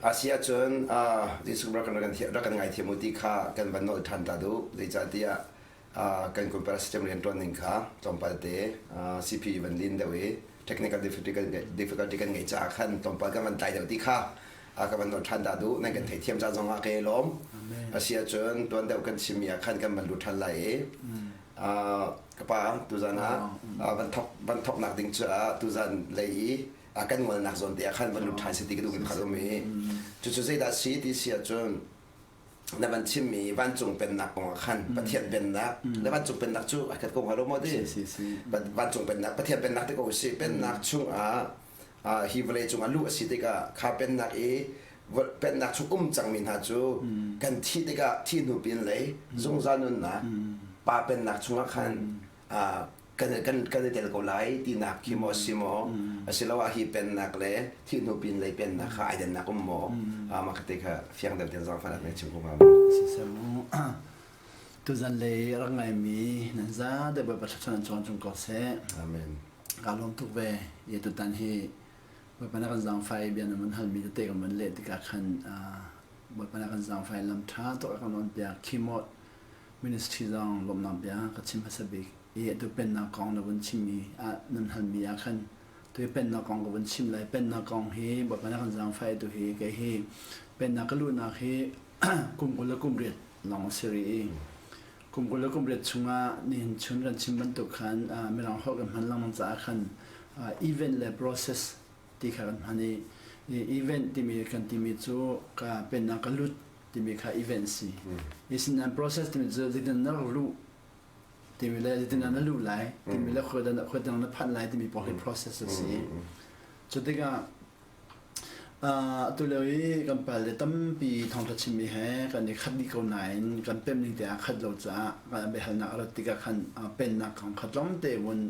A si ahcun Jesuh rak kan ngaithiam u ti kha kan van nawl ṭhan ta duh. Zeicahtiah kan compare system rianṭuan ning kha tlawmpal te CPU van lin deuh i technical difficulty kan ngeih caah khan tlawmpal kan van tlai deuh ti kha ka van nawl ṭhan ta duh. Nan kan theihthiam ca zong ah ka i lawm. A si ahcun tuan deuh kan chimmi ah khan kan van lut ṭhan lai i ka pa tuzan ah van thok van thoknak ding caah tuzan lei i kan ngolnak zawn te ah khan van lut ṭhan si ti ka duhmi pakhat um i cucu zeidah si ti si ahcun na van chimmi vancung pennak kong ah khan Pathian pennak na vancung pennak cu a khat ko hnga lo maw ti vancung pennak Pathian pennak te ko si pennak chungah hi vawlei cungah luh a si tikah kha pennak i pennak chung um cangmi hna cu kan thih tikah thih hnu pin lei zungzal nunnak pa pennak chungah khan kan kan kan i tel ko lai tinak khi maw si maw asiloah hi pennak le thih hnu pin lei pennak kha ai dannak um maw mah te kha fiang deuh ten zaangfahnak na chim ko hnga maw? Siseh mu tuzan lei rak ngaimi nan za deuh Bawipa thluachuah nan cawn cung ko seh. Amen. Kaa lawm tuk ve. Ye tutan hi Bawipa na kan zaangfah i bia na van halmi tete kan van leh tikah khan Bawipa na kan zaangfah i lam ṭha tuk a kan on piak. Khimawt ministry zong lawmhnak bia ka chim hmasa bik. I atu pennak kong na vun chimmi ah nan halmi ah khan tu hi pennak kong ka vun chim lai. Pennak kong hi Bawipa na kan zaangfah i tu hi kei hi pennak ka luhnak hi kum 20 le kum riat lawng a si rih i kum 20 le kum riat chungah nihin chun kan chim bantuk khan mirang holh kan hman lengmang caah khan event le process ti kha kan hman i event timi kan timi cu ka pennak ka lut timi kha event si. I sinain process timi cu zeitin na rak luh timi le zeitin na luh lai timi le khuadang na phanh lai timi pawl hi process a si. Cu tikah atu lio i kan pal le tampi thawngṭha chimmi he kan i khat dih ko nain kan pemh ning te aa khat lo caah kan biahalnak a rat tikah khan pennak kong kha tlawmte vun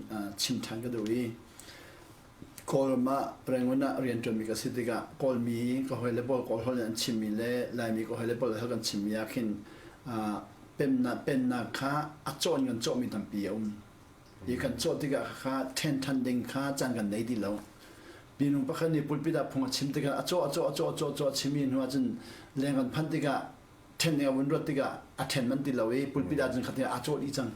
chim ṭhan ka duh i Kawlram ah Rangoon ah rianṭuanmi ka si tikah Kawlmi ka hawile pawl Kawl holh in an chimmi le Laimi ka hawile pawl holh kan chimmi ah khin pennak pennak kha a cawh in kan cawhmi tampi a um. Hi kan cawh tikah kha ṭhen ṭhan ding kha caan kan nei ti lo. Minung pakhat nih pulpit ah phung a chim tikah a cawh a cawh a cawh a cawh a cawh a chimmi hnu ah cun leng kan phanh tikah ṭhen ding a vun ruat tikah a ṭhen manh ti lo i pulpit ah cun khatin aa cawh dih cang.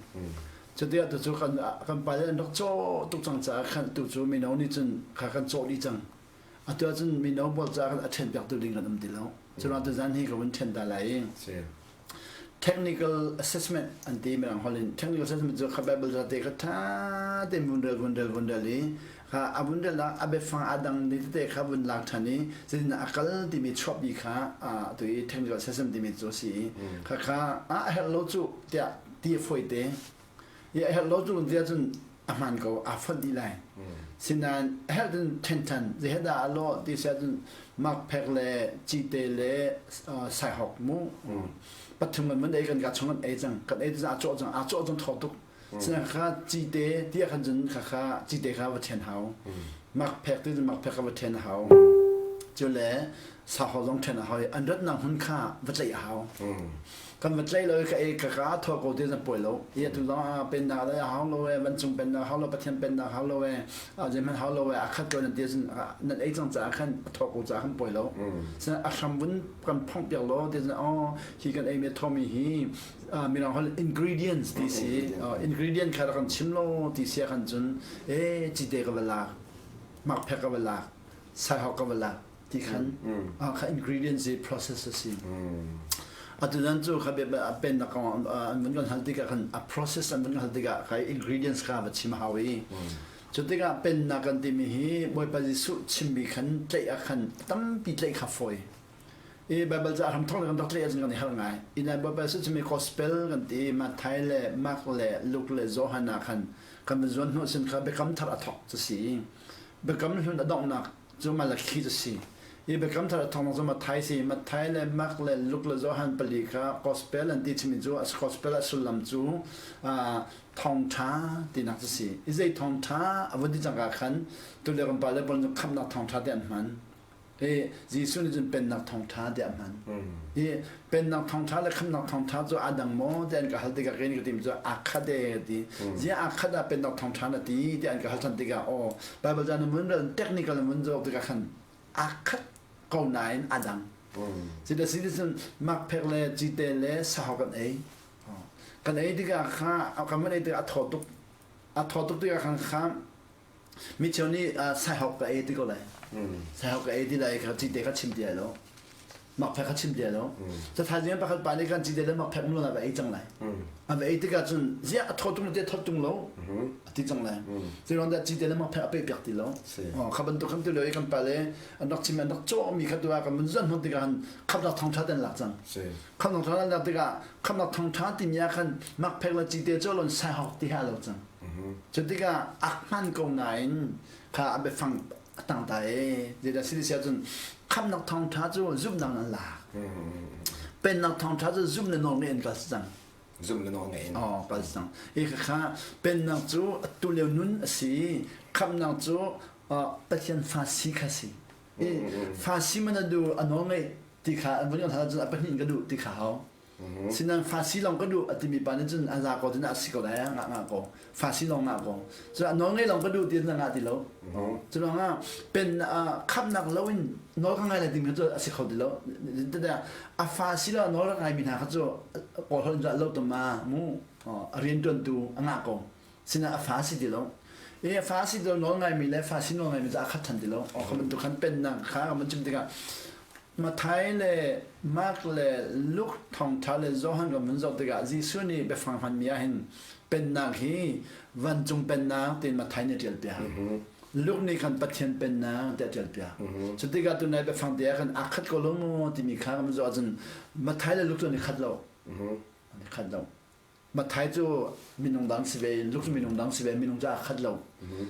Cutikah tu cu kan kan pale an rak cawh tuk cang caah khan tu cu mino nih cun kha kan cawh dih cang. Atu ahcun mino pawl caah khan a ṭhen piaktu ding kan um ti lo. Cu ruang tuzan hi ka vun ṭhen ta lai i technical assessment an ti mirang holh in technical assessment cu kha Bible ca te kha ṭha tein vun rel vun rel vun rel i kha a vun rel ah a biafang a dang ni tete kha vun lak ṭhan i zeitindah a kal timi chuahpi kha atu i technical assessment timi cu a si i kha kha a herh lo cu tiah ti a fawi te i a herh lo cu tiah cun a hmaan ko aa fonh dih lai sinain a herh cun ṭhen ṭhan zeidah a lawh ti si ahcun makphek le cite le saihawk mu pathum kan vun ei kan ka chung kan ei cang kan ei cang a cawh cang a cawh cang thaw tuk sinain kha cite ti ah khan cun kha kha cite kha va ṭhen hau makphek ti cun makphek kha va ṭhen hau cu le sahawk zong ṭhen a hau i an ratnak hmun kha va tlaih a hau kan va tlaih lo i ka ei ka ka thaw ko ti zan pawi lo i atu zong ah pennak le hau lo e vancung pennak hau lo pathian pennak hau lo e zeihmanh hau lo e a khat ko nan ti cun nan ei cang caah khan a thaw ko caah khan pawi lo a hram vun kan phongh piak lo ti cun oh hi kan ei mi thomi hi mirang hol ingredients ti si ingredient kha kan chim lo ti sia khan cun e cite ka va lak makphek ka va lak saihawk ka va lak ti khan kha ingredients i process a si atu nan cu kha bia pennak kong an vun kan hal tikah khan a process an vun kan hal tikah kha ingredients kha va chim hau i cu tikah pennak kan timi hi Bawipa Jesuh chimmi khan tlaih ah khan tampi tlaih kha fawi i Bible ca hram thong le kan rak tlaih ahcun kan i har ngai ina Bawipa Jesuh chimmi gospel kan ti Matthai le Mark le Luke le Johan ah khan kan van zuan hnu sin kha biakam thar a thok cu si biakam hlun a donghnak cu Malakhi cu si. Hi Biakam Thar a thawng cu Matthai si. Matthai le Mark le Luke le Johan pali kha gospel an ti chimi cu gospel a sullam cu thawngṭha tinak cu si. I zei thawngṭha a vun ti cangka khan tulio kan pale pawl cu khamhnak thawngṭha ti an hman. I Jesuh nih cun pennak thawngṭha tiah a hman. Hi pennak thawngṭha le khamnak thawngṭha cu aa dang maw tiah an ka hal tikah kei nih ka tim cu aa khat ee ka ti. Ziah aa khat ah pennak thawngṭha na ti tiah an ka hal ṭhan tikah aw Bible ca na mun rel technical na mun zawk tikah khan aa khat. ko nain a dang. Cite si cun makphek le cite le sahawk kan ei. Kan ei tikah kha kan van ei tikah a thaw tuk. A thaw tuk tikah khan kha mi cheu nih saihawk ka ei ti ko lai. Saihawk ka ei ti lai kha cite kha chim ti lai lo. Makphek kha chim ti lai lo. Cathaizing pakhat pa nih khan cite le makphek nu va ei cang lai. A va ei tikah cun ziah a thaw tung lo ti a thawt tung lo a ti cang lai. Cu dah cite le makphek a peh piak ti lo. Kha bantuk khan tu lio i kan pale an rak chim an rak cawhmi kha tu ah kan mun zan hnon tikah khan khamnak thawngṭha te an lak cang. Khamnak thawngṭha an lak tikah khamnak thawngṭha timi ah khan makphek le cite cu lon saihawk ti ha lo cang. Cu tikah ak hman ko nain kha a biafang a tang ta e zeidah si ti cun khamnak thawngṭha cu zumhnak an lak. Pennak thawngṭha cu zumh le nawl ngeih an kal cang. Zumh le nawl ngeih in. Oh, kal cang. I kha pennak cu atu lio nun a si. Khamnak cu Pathian fa si kha si. I fa si man a du a nawl ngeih ti kha an vun hal cun a pahnih in ka duh ti kha hau. Sinan fa si lawng ka duh a timi pa nih cun a za ko tin a si ko lai ngah ngah ko. Fa si lawng ngah ko. Cun a nawl ngei lawng ka duh ti na ngah ti lo. Cu ruangah pen khamnak lo in nawl ka ngai lai timi cu a si kho ti lo. A fa si lo nawl ka ngai mi hna kha cu kawl holh in lo tama mu a riantuantu a ngah ko. Sinain a fa si ti lo. I a fa si ti lo nawl ngaimi le fa si nawl ngaimi cu aa khat than ti lo. O kha bantuk khan pennak kha kan chim tikah Mathai le Mark le Luke thawngtha le Johan kan vun zoh tikah Jesuh nih biafang hmanmi ah hin pennak hi vancung pennak tiin Mathai nih a ṭial piak. Luke nih khan Pathian pennak tiah a ṭial piak. Cu tikah tunai biafang te ah khan aa khat ko lo maw timi kha kan zoh ahcun Mathai le Luke cu an i khat lo. An i khat lo. Mathai cu minung dang si ve in Luke cu minung dang si ve minung cu aa khat lo.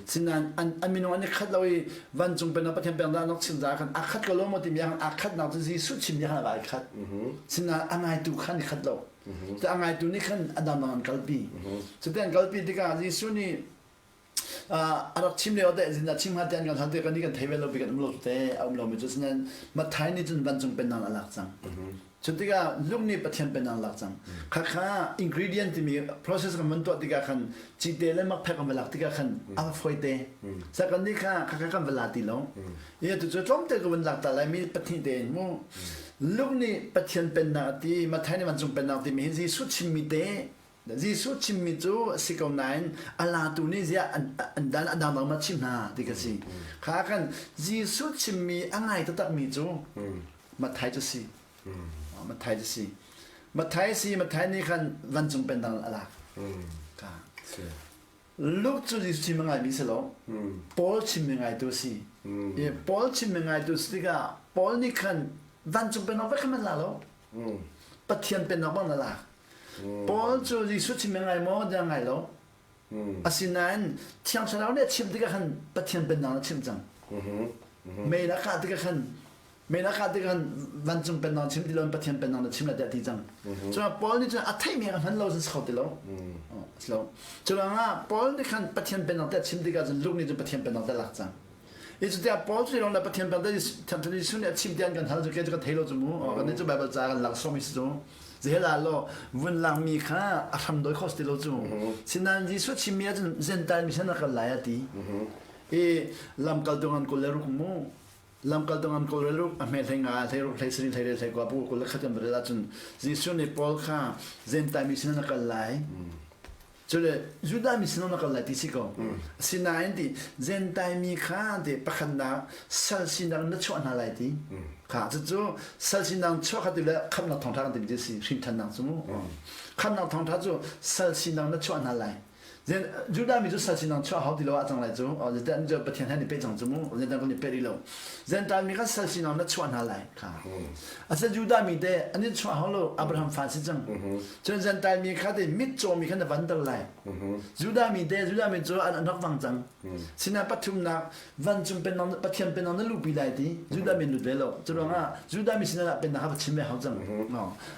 Sinain an, an minung an i khat lo i vancung pennak Pathian pennak an rak chim caah khan aa khat ko lo maw timi ah khan aa khatnak cu Jesuh chimmi khan a i khat. Sinain a ngaitu khan i khat lo. Cu a ngaitu nih khan a dangdang an kalpi. Cuti an kalpi tikah Jesuh nih a rak chim lio te zinah chim hnga te an kan hal te kan ni kan thei ve lo bi kan um lo te a um lo mi cu sinain Mathai nih cun vancung pennak a lak cang. Cu tikah Luke nih Pathian pennak a lak cang. Khakha ingredient timi process kan van tuah tikah khan cite le makphek kan va lak tikah khan a va fawi te. Sa kan nih kha khakha kan va la ti lo. I tu cu tlawmte ka van lak ta lai mi pahnih tein mu. Luke nih Pathian pennak a ti, Mathai nih vancung pennak timi hi Jesuh chimmi te Jesuh chimmi cu a si ko nain a latu nih ziah an dan a dangdang ma chim hna ti ka si. Kha kan Jesuh chimmi a ngai taktakmi cu Matthai cu si. Matthai cu si. Matthai si Matthai nih khan vancung pennak a lak. Ka. Luke cu Jesuh chim a ngaimi si lo. Paul chimmi ngaitu a si. I Paul chimmi ngaitu si tikah Paul nih khan vancung pennak vek khan an la lo. Pathian pennak bang na lak. Paul cu Jesuh chim ngai maw tiah ngai lo. Asinain Thiang Thlarau nih a chim tikah khan Pathian pennak a chim cang. Mei na kah tikah khan mei na kah tikah khan vancung pennak chim ti lo Pathian pennak na chim la tiah ti cang. Cun Paul nih cun a theihmi a hman lo cun si kho ti lo. Si lo. Curuangah Paul nih khan Pathian pennak tiah chim tikah cun Luke nih cun Pathian pennak tiah lak cang. I cutiah Paul cu lawng le Pathian bang Jesuh nih a chim tiang kan hal cu ke cu kan thei lo cu mu. Kan nih cu Bible ca kan lak sawmi si cu. Zehla law vun langmi kha a hram doi kho ti lo cu. Sinain Jesuh chimmi ahcun Gentile mi sin a kal lai a ti. I lamkaltu ngan 26 mu. Lamkaltu ngan 26 a hme hlei nga hlei ruk hlei sarih hlei rel hlei kua pu 21 kan rel ahcun Jesuh nih Paul kha Gentile mi sin a kal lai. Cule Judah mi sinah na kal lai ti si ko. Asinain ti Gentile mi kha ti pakhatnak sal sinak na chuah hna lai ti. Kha cucu sal sinak chuah kha ti le khamnak thawngṭha kan timi ti si hrimṭhannak cu mu. Khamnak thawngṭha cu sal sinak na chuah hna lai. Judah mi cu sal sinak chuah hau ti lo ah cang lai cu. Zetan cu Pathian he ni pe cang cu mu. Zetan kan ni pe rih lo. Gentile mi kha sal sinak na chuah hna lai. Kha. Asa Judah mi te an i chuah hau lo Abraham fa si cang. Cun Gentile mi kha te mitcaw mi kha na vanter lai. Judah mi te Judah mi cu an rak vang cang. Sinain pathumnak vancung pennak Pathian pennak na luhpi lai ti Judah mi lut ve lo. Cu ruangah Judah mi sinah pennak kha va chim ve hau cang.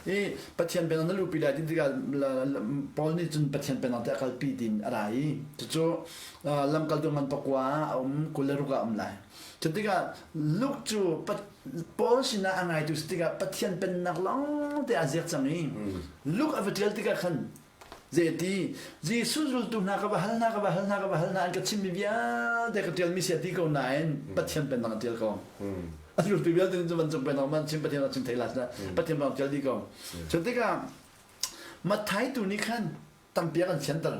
I Pathian pennak na luhpi lai ti tikah Paul nih cun Pathian pennak te a kalpi tiin a ra i cucu lamkaltu ngan pakua ah a um 26 ah a um lai. Cu tikah Luke cu Paul sinah a ngaitu si tikah Pathian pennak lawng te a ziak cang i Luke a va ṭial tikah khan zeiti Jesuh zultu hna ka va hal hna ka va hal hna ka va hal hna an ka chimmi vialte ka ṭialmi si a ti ko nain Pathian pennak a ṭial ko. A zultu vialte nih cun vancung pennak man chim Pathian a chim thei la Pathian bang ṭial dih ko. Cu tikah Matthai tu nih khan tampi a kan fianter.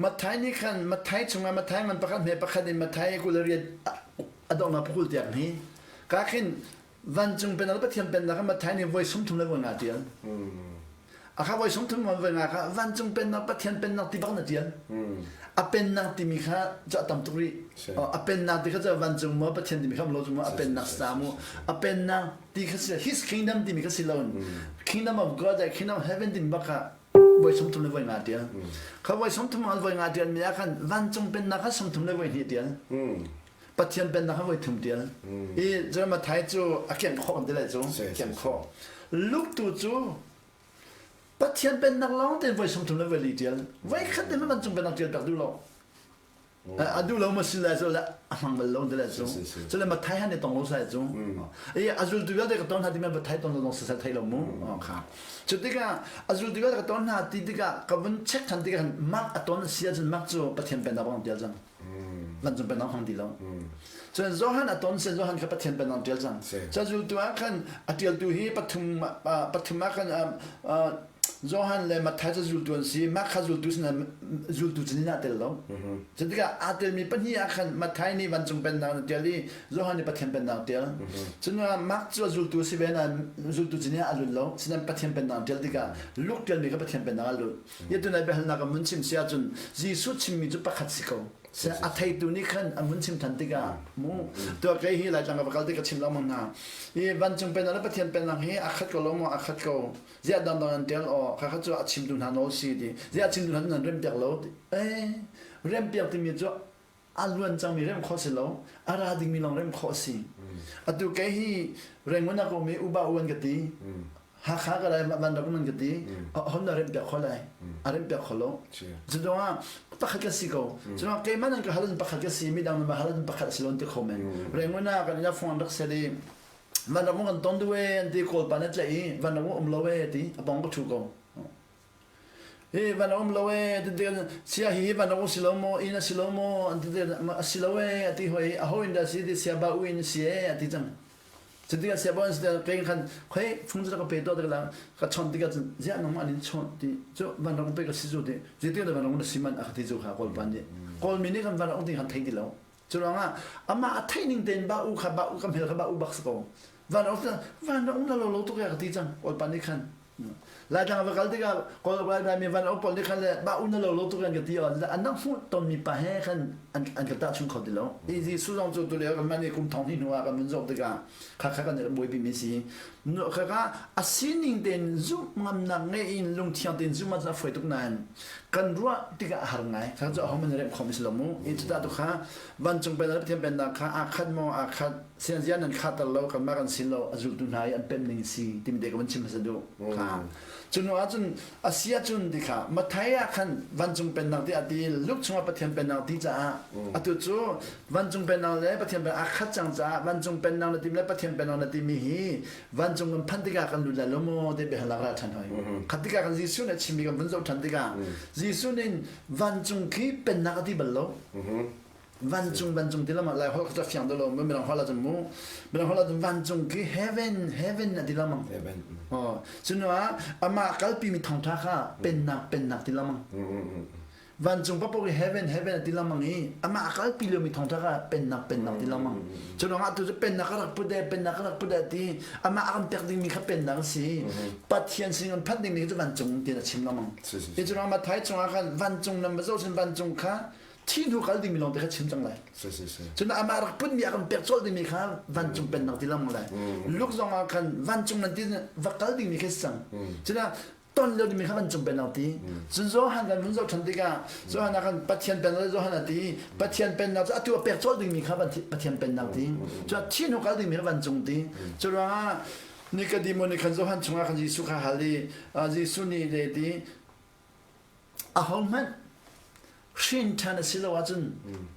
Matthai nih khan Matthai chungah Matthai ngan pakhat hme pakhat in Matthai 28 a donghnak pakul tiang hi ka khin vancung pennak le Pathian pennak kha Matthai nih voi 30 le voi nga ṭial. A kha voi 30 voi nga kha vancung pennak Pathian pennak ti bak na ṭial. A pennak timi kha cu a tam tuk rih. A pennak ti kha cu vancung maw Pathian timi kha lo cu maw a pennak sa mu. A pennak ti kha si his kingdom timi kha si lo kingdom of God le kingdom of heaven timi bak kha voi 30 le voi nga ṭial. Kha voi 30 voi nga ṭial mi ah khan vancung pennak kha 30 le voi hnih ṭial. Pathian pennak kha voi thum tial. I Jeremiah Thai cu a kemh khawh kan ti lai cu kemh khawh. Luke tu cu Pathian pennak lawng tein voi 30 le voi li tial. Voi khat te vancung pennak tial tak duh lo. A duh lo ma si lai cu le a hmang bal lo ti lai cu. Cu le Mathai han i tong lo sai cu. I a zultu vialte ka ton hna ti men Mathai ton lo dong sasal thei lo mu. Kha. Cu tikah a zultu vialte ka ton hna ti tikah ka vun check than tikah Mark a ton si ahcun Mark cu Pathian pennak bang tial cang. Vancung pennak hmang ti lo. Cun Johan a ton sin Johan kha Pathian pennak ṭial cang. Cun zultu ah khan a ṭialtu hi pathum pathum ah khan Johan le Matthai cu zultu an si. Mark kha zultu sin zultu cun aa tel lo. Cu tikah aa telmi pahnih ah khan Matthai nih vancung pennak a ṭial i Johan nih Pathian pennak a ṭial. Cun Mark cu zultu a si ve nain zultu cun ah a lut lo. Sinain Pathian pennak a ṭial tikah Luke ṭialmi kha Pathian pennak a lut. Hi tunai biahalnak a mun chim si ahcun Jesuh chimmi cu pakhat si ko. A theitu nih khan a mun chim than tikah mu tuah kei hi Laitlang ka va kal ti ka chim lengmang hna. Hi vancung pennak le Pathian pennak hi a khat ko lo maw a khat ko. Ziah dangdang an tel aw kha kha cu a chimtu hna nawl si ti. Ziah chimtu hna nan rem piak lo ti. Eh rem piak timi cu a luan cangmi remh khawh si lo a ra dingmi lawng remh khawh si atu kei hi Rangoon ah ka um i uba u an ka ti Hakha ka lai vanram um an ka ti hon na remh piak kho lai a remh piak kho lo cu ah pakhat ka si ko cu keimah nan ka hal pakhat ka si midang nan ma hal pakhat si lo ti kho men Rangoon ah kan ina phone rak sel i vanram kan ton du e an ti kawl pa na tlaih i vanram um lo e ti a bong ka thu ko Hi van a um lo ee ti ti sia hi van a um si lo maw inn a si lo maw an ti ti a si lo ee a ti hoi a ho in dah si ti sia ba u in si ee a ti cang cuti sia ba in si kei khan khoi fung cu ka pe to tikah ka chon tikah cun ziah nangmah nin chon ti cu van rak pe ka si cu ti zeitin dah van rak na si man a ka ti cu kha kawl pan nih kawl mi nih kan van rak ti khan thei ti lo cu ruangah amah a theih ning tein ba u kha ba u ka hmel kha ba u bak si ko van rak van rak na lo lo tuk ya ka ti cang kawl pan nih khan Laitlang va kal tikah Kawl Laimi van um pawl nih khan le mah un lo lo tuk an ka ti an nak hmuh tonmi pa he khan an ka tahchun kho ti lo. Hi Jesuh zong cu tulio kan mah nih kum thong hnih hnu ah kan vun zoh tikah khakha kan i buaipi mi si. Khakha a sining tein zumh ngamnak ngei in lungthiang tein zumh ahcun a fawi tuk nain kan ruah tikah a har ngai. Kha cu ahohmanh nih remh khawh mi si lo mu. Hi cuta tu kha vancung pennak le Pathian pennak kha aa khat maw aa khat sianzia nan khahter lo kanmah kan sin lo a zultu hna i an pem ning si timi te ka van chim hmasa duh kha cu hnu ahcun a si ahcun ti kha Mathai ah khan vancung pennak ti a ti Luke chungah Pathian pennak ti caah atu cu vancung pennak le Pathian pennak aa khat cang caah vancung pennak na tim le Pathian pennak na timi hi vancung kan phanh tikah kan lut lai lo maw ti biahalnak ra ṭhan hoi khat tikah kan Jesuh nih a chimmi kan vun zoh ṭhan tikah Jesuh nih vancung khi pennak a ti bal lo Vancung vancung ti lamah lai holh kha fiang deuh lo mirang holh ahcun mu mirang holh ahcun vancung khi heaven heaven a ti lamang heaven oh cunu ah amah kalpi mi thawngtha kha pennak pennak ti lamang vancung papoh khi heaven heaven a ti lamang i amah kalpi lio mi thawngtha kha pennak pennak ti lamang cu ruangah tu cu pennak ka rak put e pennak ka rak put e ti amah a kan pek dingmi kha pennak a si Pathian sin kan phanh dingmi cu vancung ti a chim lamang hi cu ruangah Mathai chungah khan vancung nan va zoh sin vancung kha thi hnu kal dingmi lawng te kha chim cang lai. Cun amah rak putmi a kan pek colh dingmi kha vancung pennak ti lang lai. Luke zong ah khan vancung nan ti va kal dingmi kha si cang. Cun ton lio dingmi kha vancung pennak ti. Cun Johan kan vun zoh ṭhan tikah Johan ah khan Pathian pennak le Johan a ti. Pathian pennak cu atu a pek colh dingmi kha Pathian pennak ti. Cun thi hnu kal dingmi kha vancung ti. Cu ruangah Nikodemo nih khan Johan chungah khan Jesuh kha hal i Jesuh nih le ti Ahohmanh hrin ṭhan a si lo ahcun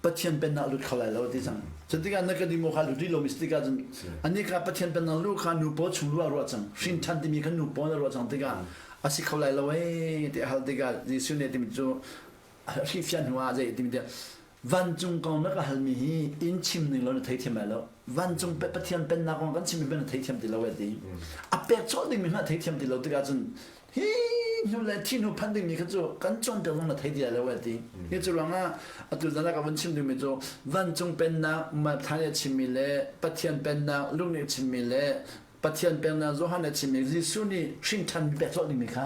Pathian pennak lut kho lai lo ti cang. Cu tikah na ka dimo kha lut rih lomi si tikah cun anih kha Pathian pennak lu kha nu paw chung lu ah ruah cang. Hrin ṭhan timi kha nu paw na ruah cang tikah a si kho lai lo ee ti a hal tikah Jesuh nih timi cu hrifian hnu ah zei timi tiah. Vancung kong na ka halmi hi in chim ning law na theithiam lai lo. Vancung Pathian pennak kong kan chimmi hmanh na theithiam ti lo e ti. A pek cawh dingmi hmanh theithiam ti lo tikah cun hi hnu le thi hnu phan dingmi kha cu kan cawnpiak zong na thei ti lai lo e ti. Hi cu ruangah atu zan ah ka vun chim dingmi cu vancung pennak Matthai nih a chimmi le Pathian pennak Luke nih a chimmi le Pathian pennak Johan nih a chimmi Jesuh nih hrinṭhan mi pek cawh dingmi kha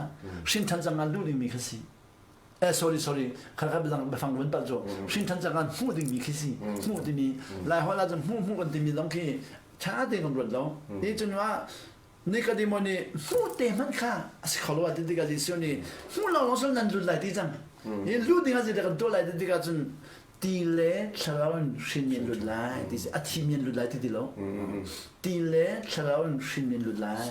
hrinṭhan cang ah luh dingmi kha si. Eh sorry sorry kha kha biadang biafang vun palh cu hrinṭhan cang ah hmuh dingmi khi si hmuh timi Lai holh ah cun hmuh hmuh kan timi zong khi ṭha tein kan ruat lo. Hi cun ah Nikodemo nih hmuh te hmanh kha a si kho lo ah ti tikah Jesuh nih hmuh lawng lawng nan lut lai ti cang. Hi lut ding ah zeidah kan tuah lai ti tikah cun ti le thlarau in hrinmi an lut lai ti si a thimi an lut lai ti ti lo. Ti le thlarau in hrinmi an lut lai.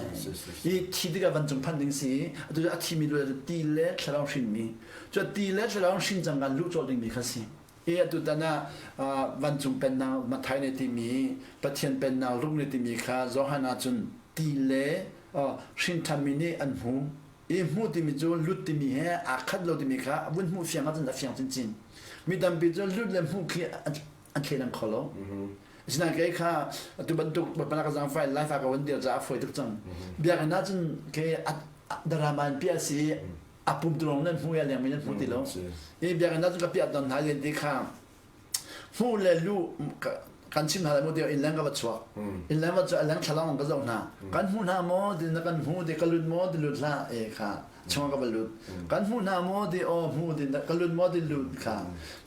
Hi thi tikah vancung phanh ding si atu a thimi lut lai ti le thlarau hrinmi. Cu ti le thlarau hrin cang kan luh cawlh dingmi kha si. I atutan ah vancung pennak Matthai nih timi Pathian pennak Luke nih timi kha Johan ahcun ti le hrinṭhanmi nih an hmu. I hmuh timi cu lut timi he aa khat lo timi kha vun hmuh fiang ahcun a fiang chinchin. Mi tampi cu lut le hmuh khi an thleidan kho lo. Asinain kei kha atu bantuk Baibal ka zaangfai life ah ka van dir caah a fawi tuk cang. Biakinn ahcun kei drama in piah a si i a pum tulong nan hmu ya lengmi nan hmu ti lo i biakinn ah cun ka piah ton hna len ti kha hmuh le lu kan chim hna lai mu ti inn leng ka va chuak inn leng va chuak leng thlalang ka zoh hna kan hmu hna maw ti na kan hmu ti ka lut maw ti lut hlah e kha chung ka va lut kan hmu hna maw ti aw hmu ti ka lut maw ti lut kha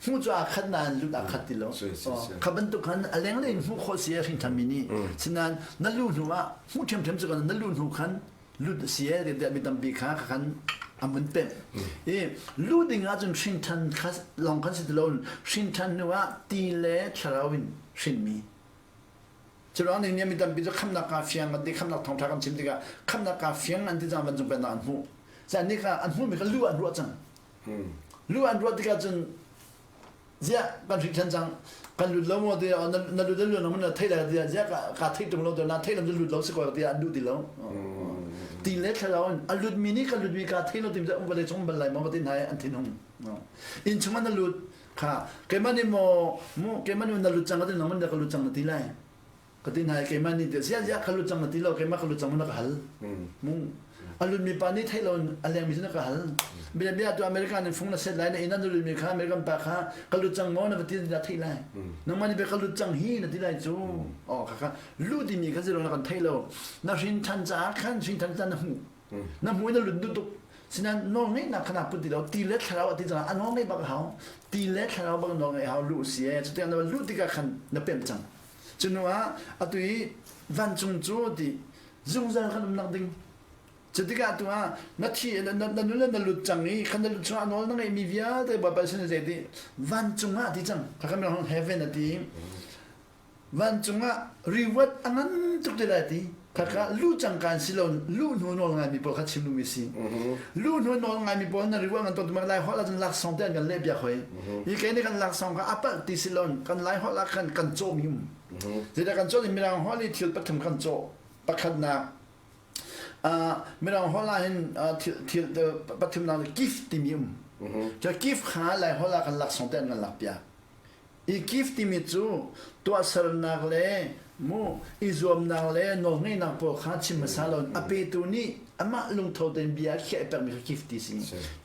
hmu cu aa khat nain lut aa khat ti lo kha bantuk khan a leng le in hmuh khawh si a hrin than mi nih sinain na lu hnu ah hmuh ṭhiamṭhiam cu kan na lu hnu khan lut a si e tiah mi tampi kha kha khan an vun pemh i lu ding ahcun hrinṭhan kha lawng khan si ti lo hrinṭhan hnu ah ti le thlarau in hrinmi Curuang nih mi tampi cu khamnak kaa fiang an ti khamnak thawngṭha kan chim tikah khamnak kaa fiang an ti cang vancung pennak an hmuh caan nih kha an hmuhmi kha lu an ruah cang lu an ruah tikah cun ziah kan hrik ṭhan cang kan lut lo maw tiah na lut lut lo na thei lai tiah ziah ka thei tung lo tiah na thei lam cu lut lo si ko tiah an duh ti lo ti le thlarau in a lut mi nih ka lut mi ka thei lo tim um vawlei cung bal lai maw ti hna an thin hung inn chung na lut kha keimah nih maw mu keimah nih na lut cang ka ti nang na ka lut cang na ti lai Ka ti hna i keimah nih tiah ziah ziah ka lut cang na ti lo keimah ka lut cang na ka hal. Mu a lutmi pa nih theih lo in a lengmi cu na ka hal. Bia bia tu America nih fung na set lai na inn ah na lutmi kha American pa kha ka lut cang maw na va ti na theih lai. Nangmah nih bia ka lut cang hi na ti lai cu. Oh kha kha lu timi kha zero na kan thei lo. Na hrin than caah khan hrin than ca na hmuh. Na hmuh in na lut duh tuk. Sinain nawl ngeihnak kha naa put ti lo. Ti le thlarau a ti caah a nawl ngeih bak a hau. Ti le thlarau bak nawl ngeih a hau lu si e. Cutikah na luh tikah khan na pem cang. Cu hnu ah atu i vancung cu ti zungzal kan umnak ding. Cu tikah atu ah na thi na nun le na lut cang i khan na lut chungah nawl na ngeihmi vialte Bawipa sin zei ti vancung ah ti cang. Kha kan heaven a ti. Vancung ah reward a ngan tuk te lai ti. Khakha lu cang kan si lo lu hnu nawl ngaimi pawl kha chim duhmi si. Lu hnu nawl ngaimi pawl na reward ngan ton lai holh ahcun laksawng te an kan leh piak hoi. Hi ke nih kan laksawng kha a palh ti si lo kan lai holh ah khan kan cawhmi um. Zeidah kan cawh mirang holh i thil pathum kan cawh. Pakhatnak mirang holh ah hin thil thil pathumnak gift timi um. Cu gift kha lai holh ah kan laksawng te an kan lak piak. I gift timi cu tuahsernak le mu i zuamnak le nawlngeihnak pawl kha chim hmasa lo a petu nih amah lungtho tein bia a khiah i pekmi kha gift ti si.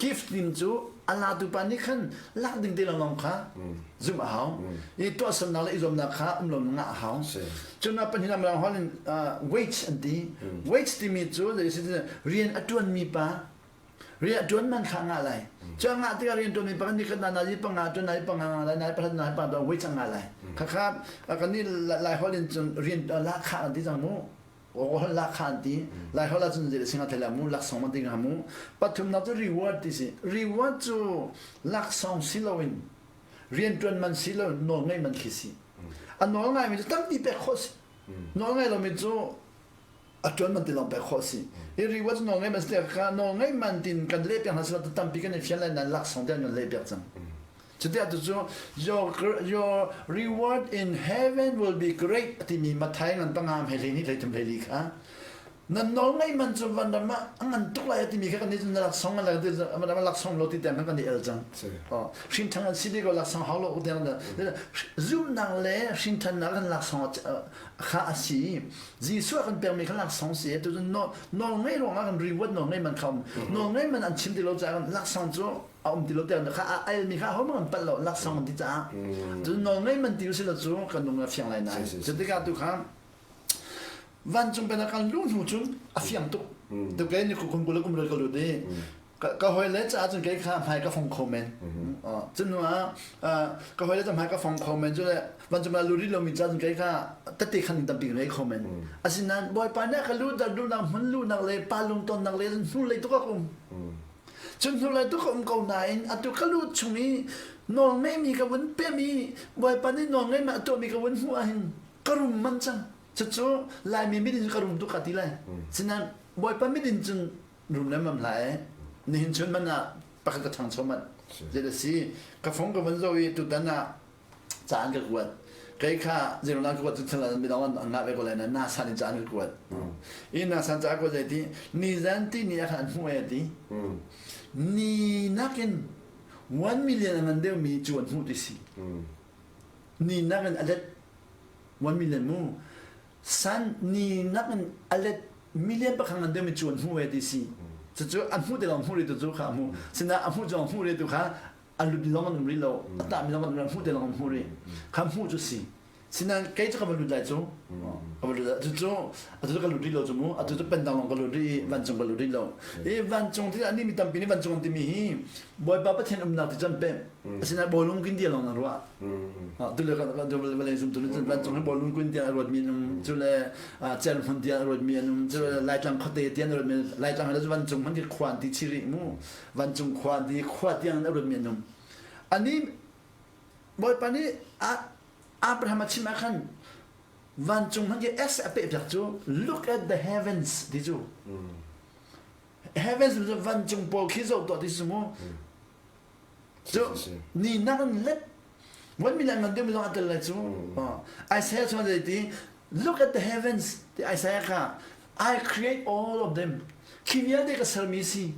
Gift ning cu a latu pa nih khan lak ding te lawnglawng kha zumh a hau. I tuahsernak le i zuamnak kha um lo ngah a hau. Cun a pahnih mirang holh in wage an ti. Wage timi cu rian a ṭuanmi pa rian ṭuan man kha ngah lai cu a ngah tikah rian ṭuanmi pakhat nih khan na nai panga ṭuan nai panga ngah lai nai pakhat nai panga wei cang ngah lai khakha kan nih lai holh in cun rian lahkhah an ti cang mu hol lahkhah an ti lai holh ah cun zei singa thela mu laksawng man ti nga mu pathumnak cu reward ti si reward cu laksawng si loin rian ṭuan man si lo nawl ngei man khi si a nawl ngaimi cu tampi pek khawh si nawl ngai lomi cu a ṭuan man ti lawng pek khawh si. Hi reward cu nawl ngei man si kha nawl ngei man tin kan leh piak hna sila tampi kan i fian lai nain laksawng te an kan leh piak cang. Cuti ah cu your reward in heaven will be great timi Matthai ngan panga hme hlei ni hlei thum hlei li kha. Nan nawl ngaih man cu vanram ah a ngan tuk lai a timi kha kan nih cun na laksawng ngan lai ti vanram ah laksawng lo ti tiang khan kan i el cang. Hrinṭhan an si dih ko laksawng hau lo tiang zumnak le hrinṭhannak kan laksawng kha a si. Jesuh a kan pekmi kha laksawng si. Tu cun nawl ngaih ruangah kan reward nawl ngaih man kha um. Nawl ngaih man an chim ti lo caah laksawng cu a um ti lo tiang kha a elmi kha hohmanh an palh lo laksawng an ti caah. Cun nawl ngaih man ti usih law cu kan lung a fiang lai nain. Cu tikah tu kha Vancung pennak kan luh hnu cun a fiang tuk. Tu kei ni kum kul kum rel ka lut i ka hawile caah cun kei kha hmai ka fong kho men. Cun hnu ah ka hawile ca hmai ka fong kho men cu le vancung ah lut rih lomi ca cun kei kha tette khan ding tampi ka ngei kho men. Asinain Bawipa nih a ka luhter duhnak hmun luhnak le pa lungtonnak le hnulei tuk a um. Cun hnulei tuk a um ko nain atu ka lut chung i nawl ngeimi ka vun pem i Bawipa nih nawl ngeimi a tuahmi ka vun hmuh ahhin ka rum man cang. Cucu Laimi mit in ka rum tuk ka ti lai. Sinain Bawipa mit in cun rum lemmam hlah ee. Nihin chun man ah pakhat ka ṭhangcho manh. Zei a si. Ka fung ka vun zoh i tutan ah ca an ka kuat. Kei kha zeiruang ka kuat cu thil midang an ngah ve ko lai na NASA nih ca an ka kuat. I NASA ca kuat zei ti nizan ti ni ah khan an hmuh e ti. Ni nakin 1 million a ngan deuhmi cu an hmuh ti si. Ni nakin a let 1 million mu san ni nakin a let million pakhat ngan deuhmi cu an hmuh e ti si. Cucu an hmuh te lawng hmuh rih tu cu kha a hmuh. Sinain a hmuh cu hmuh rih tu kha a lut lawng an um rih lo a tahmi lawng an um hmuh te lawng an hmuh rih kha hmuh cu si sinain kei cu ka va lut lai cu ka va lut lai cu atu cu ka lut rih lo cu mu atu cu pendang lawng ka lut rih i vancung ka lut rih lo i vancung ti ani mi tampi nih vancung an timi hi Bawipa Pathian umnak ti cu an pemh asinain bawlung kin dia lawng an ruah tu le vawlei zum tu vancung hi bawlung kun tiang a ruatmi an um cu le cel hmun tiang a ruatmi an um cu le Laitlang khuate tiang a ruatmi Laitlang hi vancung hman khi khua an ti chih rih mu vancung khua ti khua tiang in a ruatmi an um. Ani Bawipa nih Abraham a chim ah khan vancung hmanh khi S a peh piak cu look at the heavens ti cu. Heavens cu vancung pawl khi zoh tuah ti si mu. Cu ni nak in let 1 million ngan deuh zong a tel lai cu. Isaiah chuan zei ti look at the heavens ti Isaiah kha I create all of them. Khi vialte ka sermi si.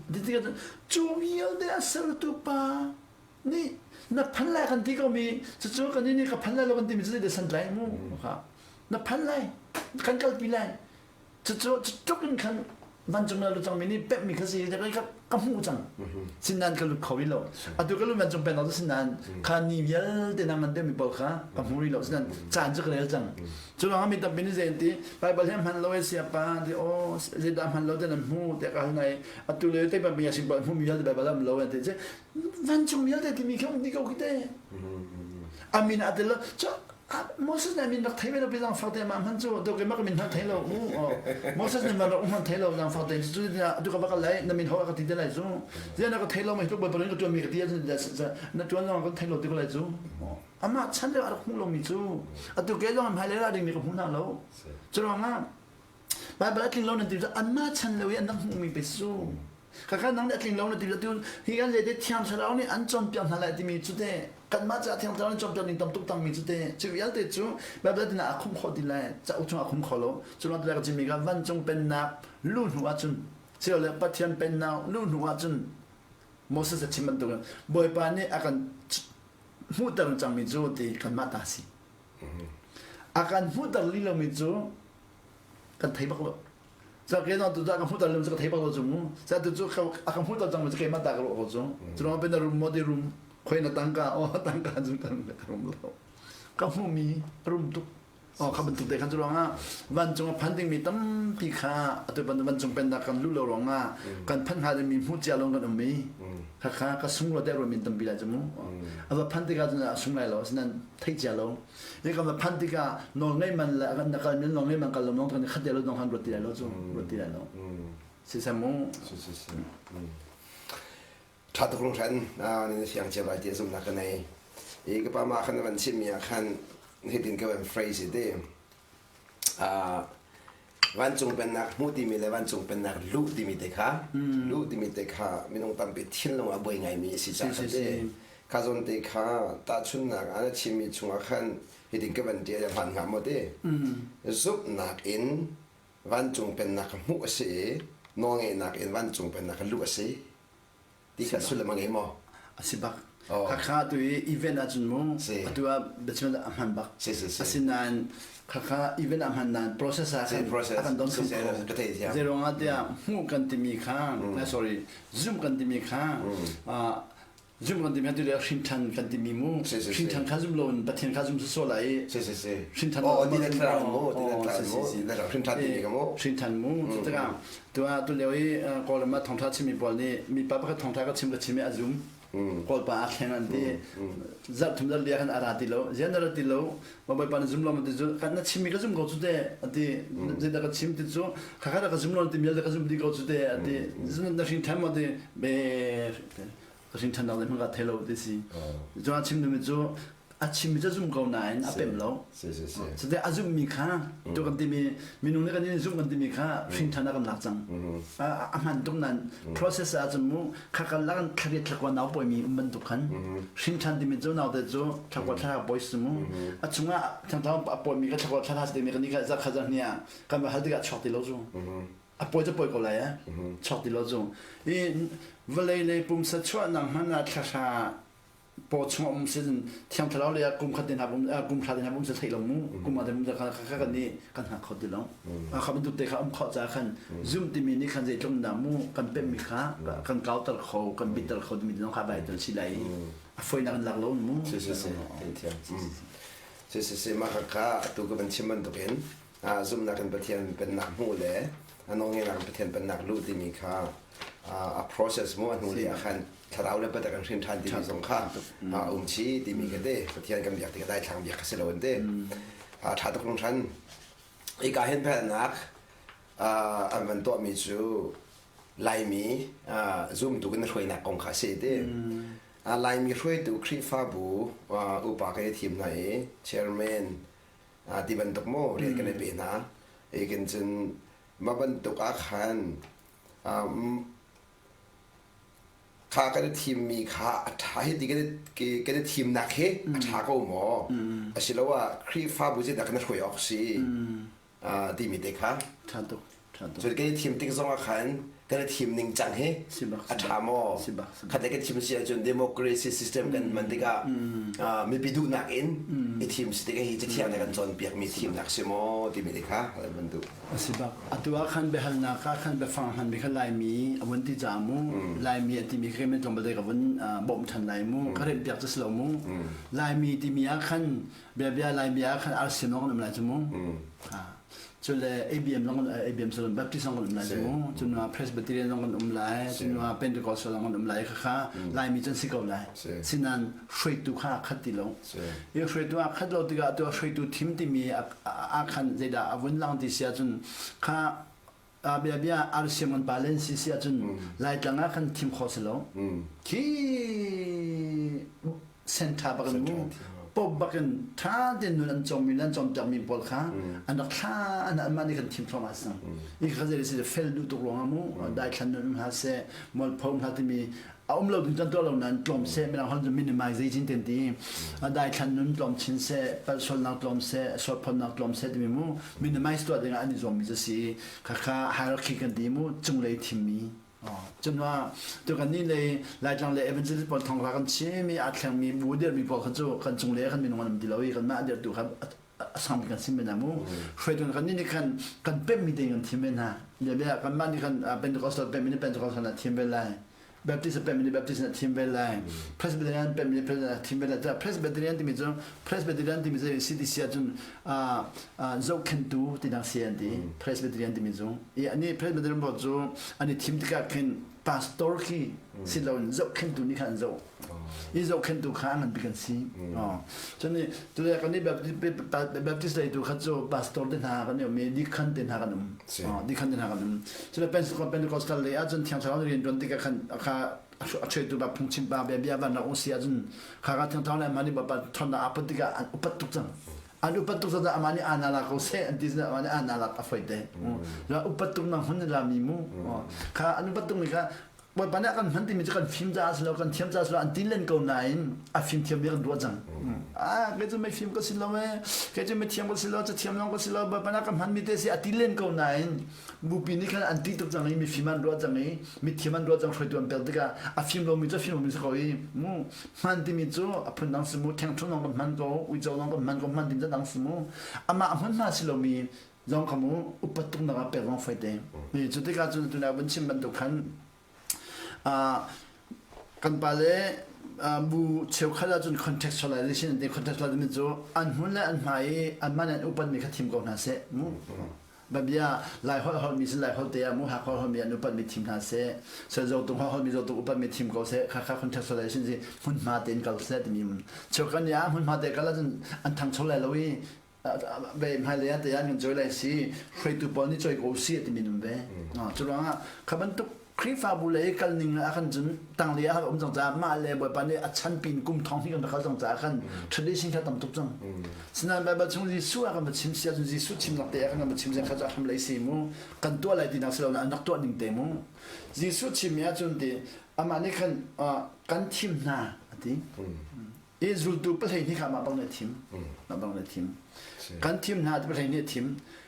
Cu vialte a sertu pa nih na phan lai kan ti ko mi cucu kan nih ka phan lai lo kan timi cu zei santlai mu na phan lai kan kalpi lai cucu cutluk in khan vancung na lut cangmi nih pemhmi kha si ka ka hmuh cang sinain ka lut kho rih lo atu ka lut vancung pen lo sinain kha ni vialte na ngan deuhmi pawl kha ka hmu rih lo sinain caan cu ka rel cang cu ruangah mi tampi nih zei an ti Bible hi hman lo e siapa ti aw zeidah hman lo te nan hmu te ka hal nai atu le te pa bia sim pa hmu mi vialte Bible am lo an ti vancung vialte timi kha um dih ko khi te amin a tel lo Moses nih min rak thei ve lo pi zaangfak te mah hman cu to keimah ka min hman thei lo mu Moses nih man rak um hman thei lo zaangfak te cu tu ka va kal lai na min ho ka ti te lai cu ziah na ka thei lo mai tuk bawipa ka tuan mi ka ti na tuan zong ka thei lo ti ko lai cu amah chan le a rak hmu lo mi cu atu ke zong hmai le ra ding mi ka hmu hna lo cu ruangah Baibal a tling lo nan ti cu anmah chan lio i an rak hmuhmi pe cu kaka nang nih a tling lo na ti tu hi kan le te thiang thlarau nih an cawnpiak hna lai timi cu te kanmah caah thiang thlarau nih cawnpiak ning tam tuk tangmi cu te cu vialte cu Baibal tina a khum khawh ti lai cauk chung a khum kho lo cu ruang ti ka chimmi ka vancung pennak lu hnu ahcun le Pathian pennak lu hnu ahcun Moses a chim bantukin Bawipa nih a kan hmuhter cangmi cu ti kanmah ta si a kan hmuhter li lomi cu kan thei bak lo ke no tu ka hmuhter lo cu ka thei bak lo cu mu sa tu cu a ka hmuhter cang cu keimah ta ka ruah ko cu cu ruang pen na rum maw ti rum khoi na tangka o tangka cu kan rum lo ka hmuhmi rum tuk o kha bantuk te khan cu ruangah vancung a phan dingmi tampi kha atu bantuk vancung pennak kan luh lo ruangah kan phan hnga dingmi hmuh cia lo kan um i kha kha ka sung rua te ruah min tampi lai cu mu a va phan tikah cun a sung lai lo asinain thei cia lo Hi kan va phanh tikah nawl ngei man le na kal min nawl ngei man kal lo nong kan khat te lo dong han ruat ti lai lo cu ruat ti lai lo si sam mu si si si tha tuk lung hran ni siang che bai ti zum na ka nei i ka pa ma khan van chim mi ah khan hitin ka van phrase te Vancung pennak hmuh timi le vancung pennak luh timi te kha luh timi te kha minung tampi thinlung a buai ngaimi a si caah khan te kha zawn te kha tahchunhnak ah na chimmi chungah khan hitin ka van ṭial hmaan hnga maw ti zumhnak in. Vancung pennak kha hmuh a si i nawlngeihnak in vancung pennak kha luh a si ti kha sullam a ngei maw? A si bak. Oh. Khakha tu i event ahcun mu Si. atu ah biachim ah a hman bak. Si si si. Asinain khakha event ah hman nain process ah Si, khan process. a kan don Si, kham si, kho. ka theih thiam. Zei ruangah tiah hmuh kan timi kha, sorry, zumh kan timi kha, ah, Zum kan timi tu le hrinṭhan kan timi mu. Si, si, si. Hrinṭhan kha zum lo in Pathian kha zum sawsawh lai i. Si si si. Hrinṭhan Oh, ti na thlarau mu, ti na thlarau mu, ti na hrinṭhan timi ka mu. Hrinṭhan mu. Cutikah tuah tu lio i Kawlram ah thawngṭha chimmi pawl nih mipa pakhat thawngṭha ka chim ka chim i a zum. Kawlpa aa thleng an ti. Zarh thum zarh lia khan a ra ti lo. Zian na ra ti lo. Bawipa na zum lo ma ti cu kan na chimmi ka zum ko cu te a ti. Zeidah ka chim ti cu khakha ka zum lo ti mial ka zum di ko cu te a ti. Na hrinṭhan maw ti be ka hrinṭhannak le hmang ka thei lo ti si. Cun a chim duhmi cu a chimmi cu a zum ko nain a pem lo. Cute a zumhmi kha tu kan timi minung nih kan in zumh kan timi kha hrinṭhan ah kan lak cang. A hman tuk nain process ah cun mu kha kan lak thlariat thlakua nau pawimi um bantuk khan hrinṭhan timi cu naute cu thlakua thla pawi si mu. A chungah thangthang a pawimi kha thlakua thla timi kan ni kha zakha zahni ah kan va hal tikah chuak ti lo cu. A pawi cu pawi ko lai eh chuak ti lo cu i vawlei lei pumsa chuahnak hmanh ah thlahra paw chung um si thiang thlarau lei ah kum khat te hna kum thla te hna um si theih lo mu kum ah te um kha kha kan nih kan hngak kho ti lo kha bantuk te kha um kho ca khan zum timi nih khan zeitluk dah mu kan pemmi kha kan kauter kho kan bitter kho timi zong kha bai tel si lai a foinak in lak lo mu si si si thiam si si si mah kha atu ka van chim bantukin zumhnak in Pathian pennak hmuh le a nawlngeihnak in Pathian pennak luh timi kha a process mu a hnu lei ah khan thlarau le biatak an hrin ṭhan timi zong kha a um chi timi ka te Pathian kan biak tikah daithlang biak kha si lo an ti. A ṭha tuk hringhran. Hika hin phelnak an van tuahmi cu Laimi zumtu kan hruainak kong kha a si ti. Laimi hruaitu Khrihfabu upa kan i thim hna i chairman ti bantuk maw rian kan i pe hna i kan cun mah bantuk ah khan kha kan i thimmi kha a ṭha hi ti kan i thimnak hi a ṭha ko maw asiloah Khrihfabu zeidah kan i hruai awk si timi te kha ṭha tuk ṭha tuk cun kan i thim tik zong ah khan kan i thim ning cang hi a ṭha maw khat le kan thim si ahcun democracy system kan hman tikah mipi duhnak in i thim si tikah hi cathiang nih kan cawnpiak mi thimnak si maw timi te kha van duh a si bak atu ah khan biahalnak ah khan biafang hman mi kha Laimi a vun ti ca mu Laimi a timi kha men tlawmpal te ka vun bawmh ṭhan lai mu ka remh piak cu si lo mu Laimi timi ah khan Biabia Laimi ah khan RCM lawng kan um lai cu mu. Cun le ABM lawng ABM salon Baptist lawng kan um lai cu mu. Cun Presbyterian lawng kan um lai. Cun Pentecostal lawng kan um lai kha Laimi cun si ko lai. Sinan hruaitu kha khat ti lo. I hruaitu ah khat lo tikah tu hruaitu thim timi ah khan zeidah a vun lang ti si ahcun kha biabia RCM kan pa len si si ahcun Laitlang ah khan thim kho si lo. Khi sentha bak in mu pop bak in tha tein nun an cawmmi le an cawmpiakmi pawl kha an rak thla an anmah nih kan thim thluahmah sang. I kha zei si fel duh tuk ruangah mu daithlan nun um hna seh mualpho um hna timi a um lo ding kan tuah lo nain tlawm seh mirang holh cu minimization ten ti daithlan nun tlawm chin seh palhsualnak tlawm seh sualphonnak tlawm seh timi mu minimize tuah dingah an i zuammi cu si khakha hierarchy kan ti mu cunglei thimmi cunwa tu kan nih lei Laitlang le evangelist pawl thong ra kan chim i aa thlengmi bu dirmi pawl kha cu kan cunglei kan minung an um ti lo i kanmah a dirtu kha a sang kan sim men mu hruaitu kan nih khan kan pemmi te kan thim ve hna bia kanmah nih khan Pentecostal pemmi nih Pentecostal na thim ve lai Baptist pemmi nih Baptist na thim ve lai Presbyterian pemmi nih Presbyterian na thim ve lai Presbyterian timi cu Presbyterian timi cu CDC ahcun zohkhentu tinak si an ti Presbyterian timi cu i ani Presbyterian pawl cu an i thim tikah khin pastor khi si loin zohkhentu nih khan an zoh i zohkhenhtu kha a ngan bik an si. Cun tule kan nih Baptist lei tu kha cu pastor te hna kan um i deacon te hna kan um. Deacon te hna kan um. Cun Pentecostal lei ahcun Thiang Thlarau rian ṭuan tikah khan kha a chuaitu ba phungchim pa bia bia van rak um si ahcun kha ka Thiang Thlarau le amah nih Bawipa ṭhawnnak aa put tikah an upat tuk cang. An upat tuk cang amah nih aa la ko seh an ti amah nih aa lak a foi te. Upat tuk nang hun la mi mu. Kha an upat tuk mi kha. Bawipa nih a kan hman timi cu kan fim caah si lo, kan thiam caah si lo, an ti len ko nain a fim thiam bik an ruah cang. Ah, kei cu mifim ka si lo ee, kei cu mithiam ka si lo, cathiam zong ka si lo, Bawipa nih a ka hmanmi te si a ti len ko nain bupi nih khan an ti tuk cang i mifim an ruah cang i mithiam an ruah cang hruaitu an pek tikah a fim lomi cu a fim lomi si ko i mu hman timi cu a phun dang si mu thengthu zong kan hman ko uico zong kan hman ko hman timi cu dang si mu amah hmunhma si lomi zong kha mu upat tuk nak ah pek zong foi te cu tikah cun tuna vun chim bantuk khan kan pa le bu cheukhat ahcun contextualization an ti. Contextualization cu an hmun le an hmai i anmah nih an upat mi kha thim ko hna seh mu. Babia Lai holh holh mi sin Lai holh te ah mu Hakha holh mi an upat mi thim hna seh Selzotung holh mi Zotung upat mi thim ko seh. Kha kha contextualization si hmunhma tein kal seh timi cheukhat nih ah hmunhma te kal ahcun an thangcho lai lo i ve hmailei ah tiah kan cawi lai si hruaitu pawl nih cawi ko si timi nun ve. Cu ruangah kha bantuk Khrihfabu lei kal ning ah khan cun tanglei ah um cang caah mah le Bawipa nih a chan pin kum thong hnih kan rak kal cang caah khan tradition kha tam tuk cang. Sinain Baibal chung Jesuh ah kan va chim si ahcun Jesuh chimnak te ah kan va chim zeng kha cu a hram lei si mu. Kan tuah lai tinak si lo an rak tuah ning te mu. Jesuh chim mi ahcun ti amah nih khan kan thim hna a ti. I zultu 12 kha mah bang nih a thim. Mah bang nih a thim. Kan thim hna ti 12 a thim.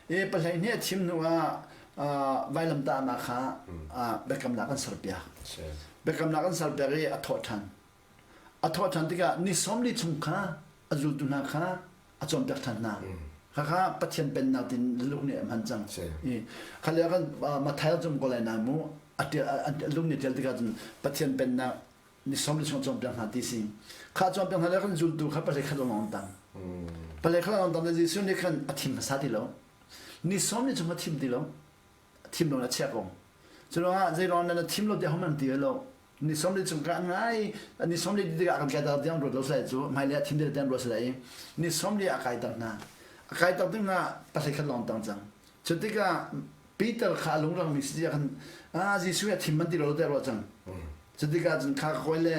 I 12 a thim hnu ah vailamtahnak kha biakamnak an serpiak. Biakamnak an serpiak i a thawh ṭhan. A thawh ṭhan tikah ni 40 chung kha a zultu hna kha a cawnpiak ṭhan hna. Khakha Pathian pennak tin lung nih a hman cang. Kha le kan Matthai zum ko lai na mu a lung nih ṭial tikah cun Pathian pennak ni 40 chung cawnpiak hna ti si. Kha cawnpiak hna le kan zultu kha pale khat lawng tang. Pale khat lawng tang le Jesuh nih khan a thim hmasa ti lo. Ni 40 chung a thim ti lo. A thim lo a chia ko. Cu ruangah zei ruang nan thim lo tiah hom an ti lo. Ni 40 chung ka ngai ni 40 tikah kan kai tar tiang ruat lo sai cu hmailei ah thim ti tiang ruat sai ni 40 a kai tar hna. A kai tar ding ah pale khat lawng tang cang. Cu tikah Peter kha a lungrangmi si tiah khan ah Jesuh a thim man ti lo te ruah cang. Cu tikah cun kha kawi le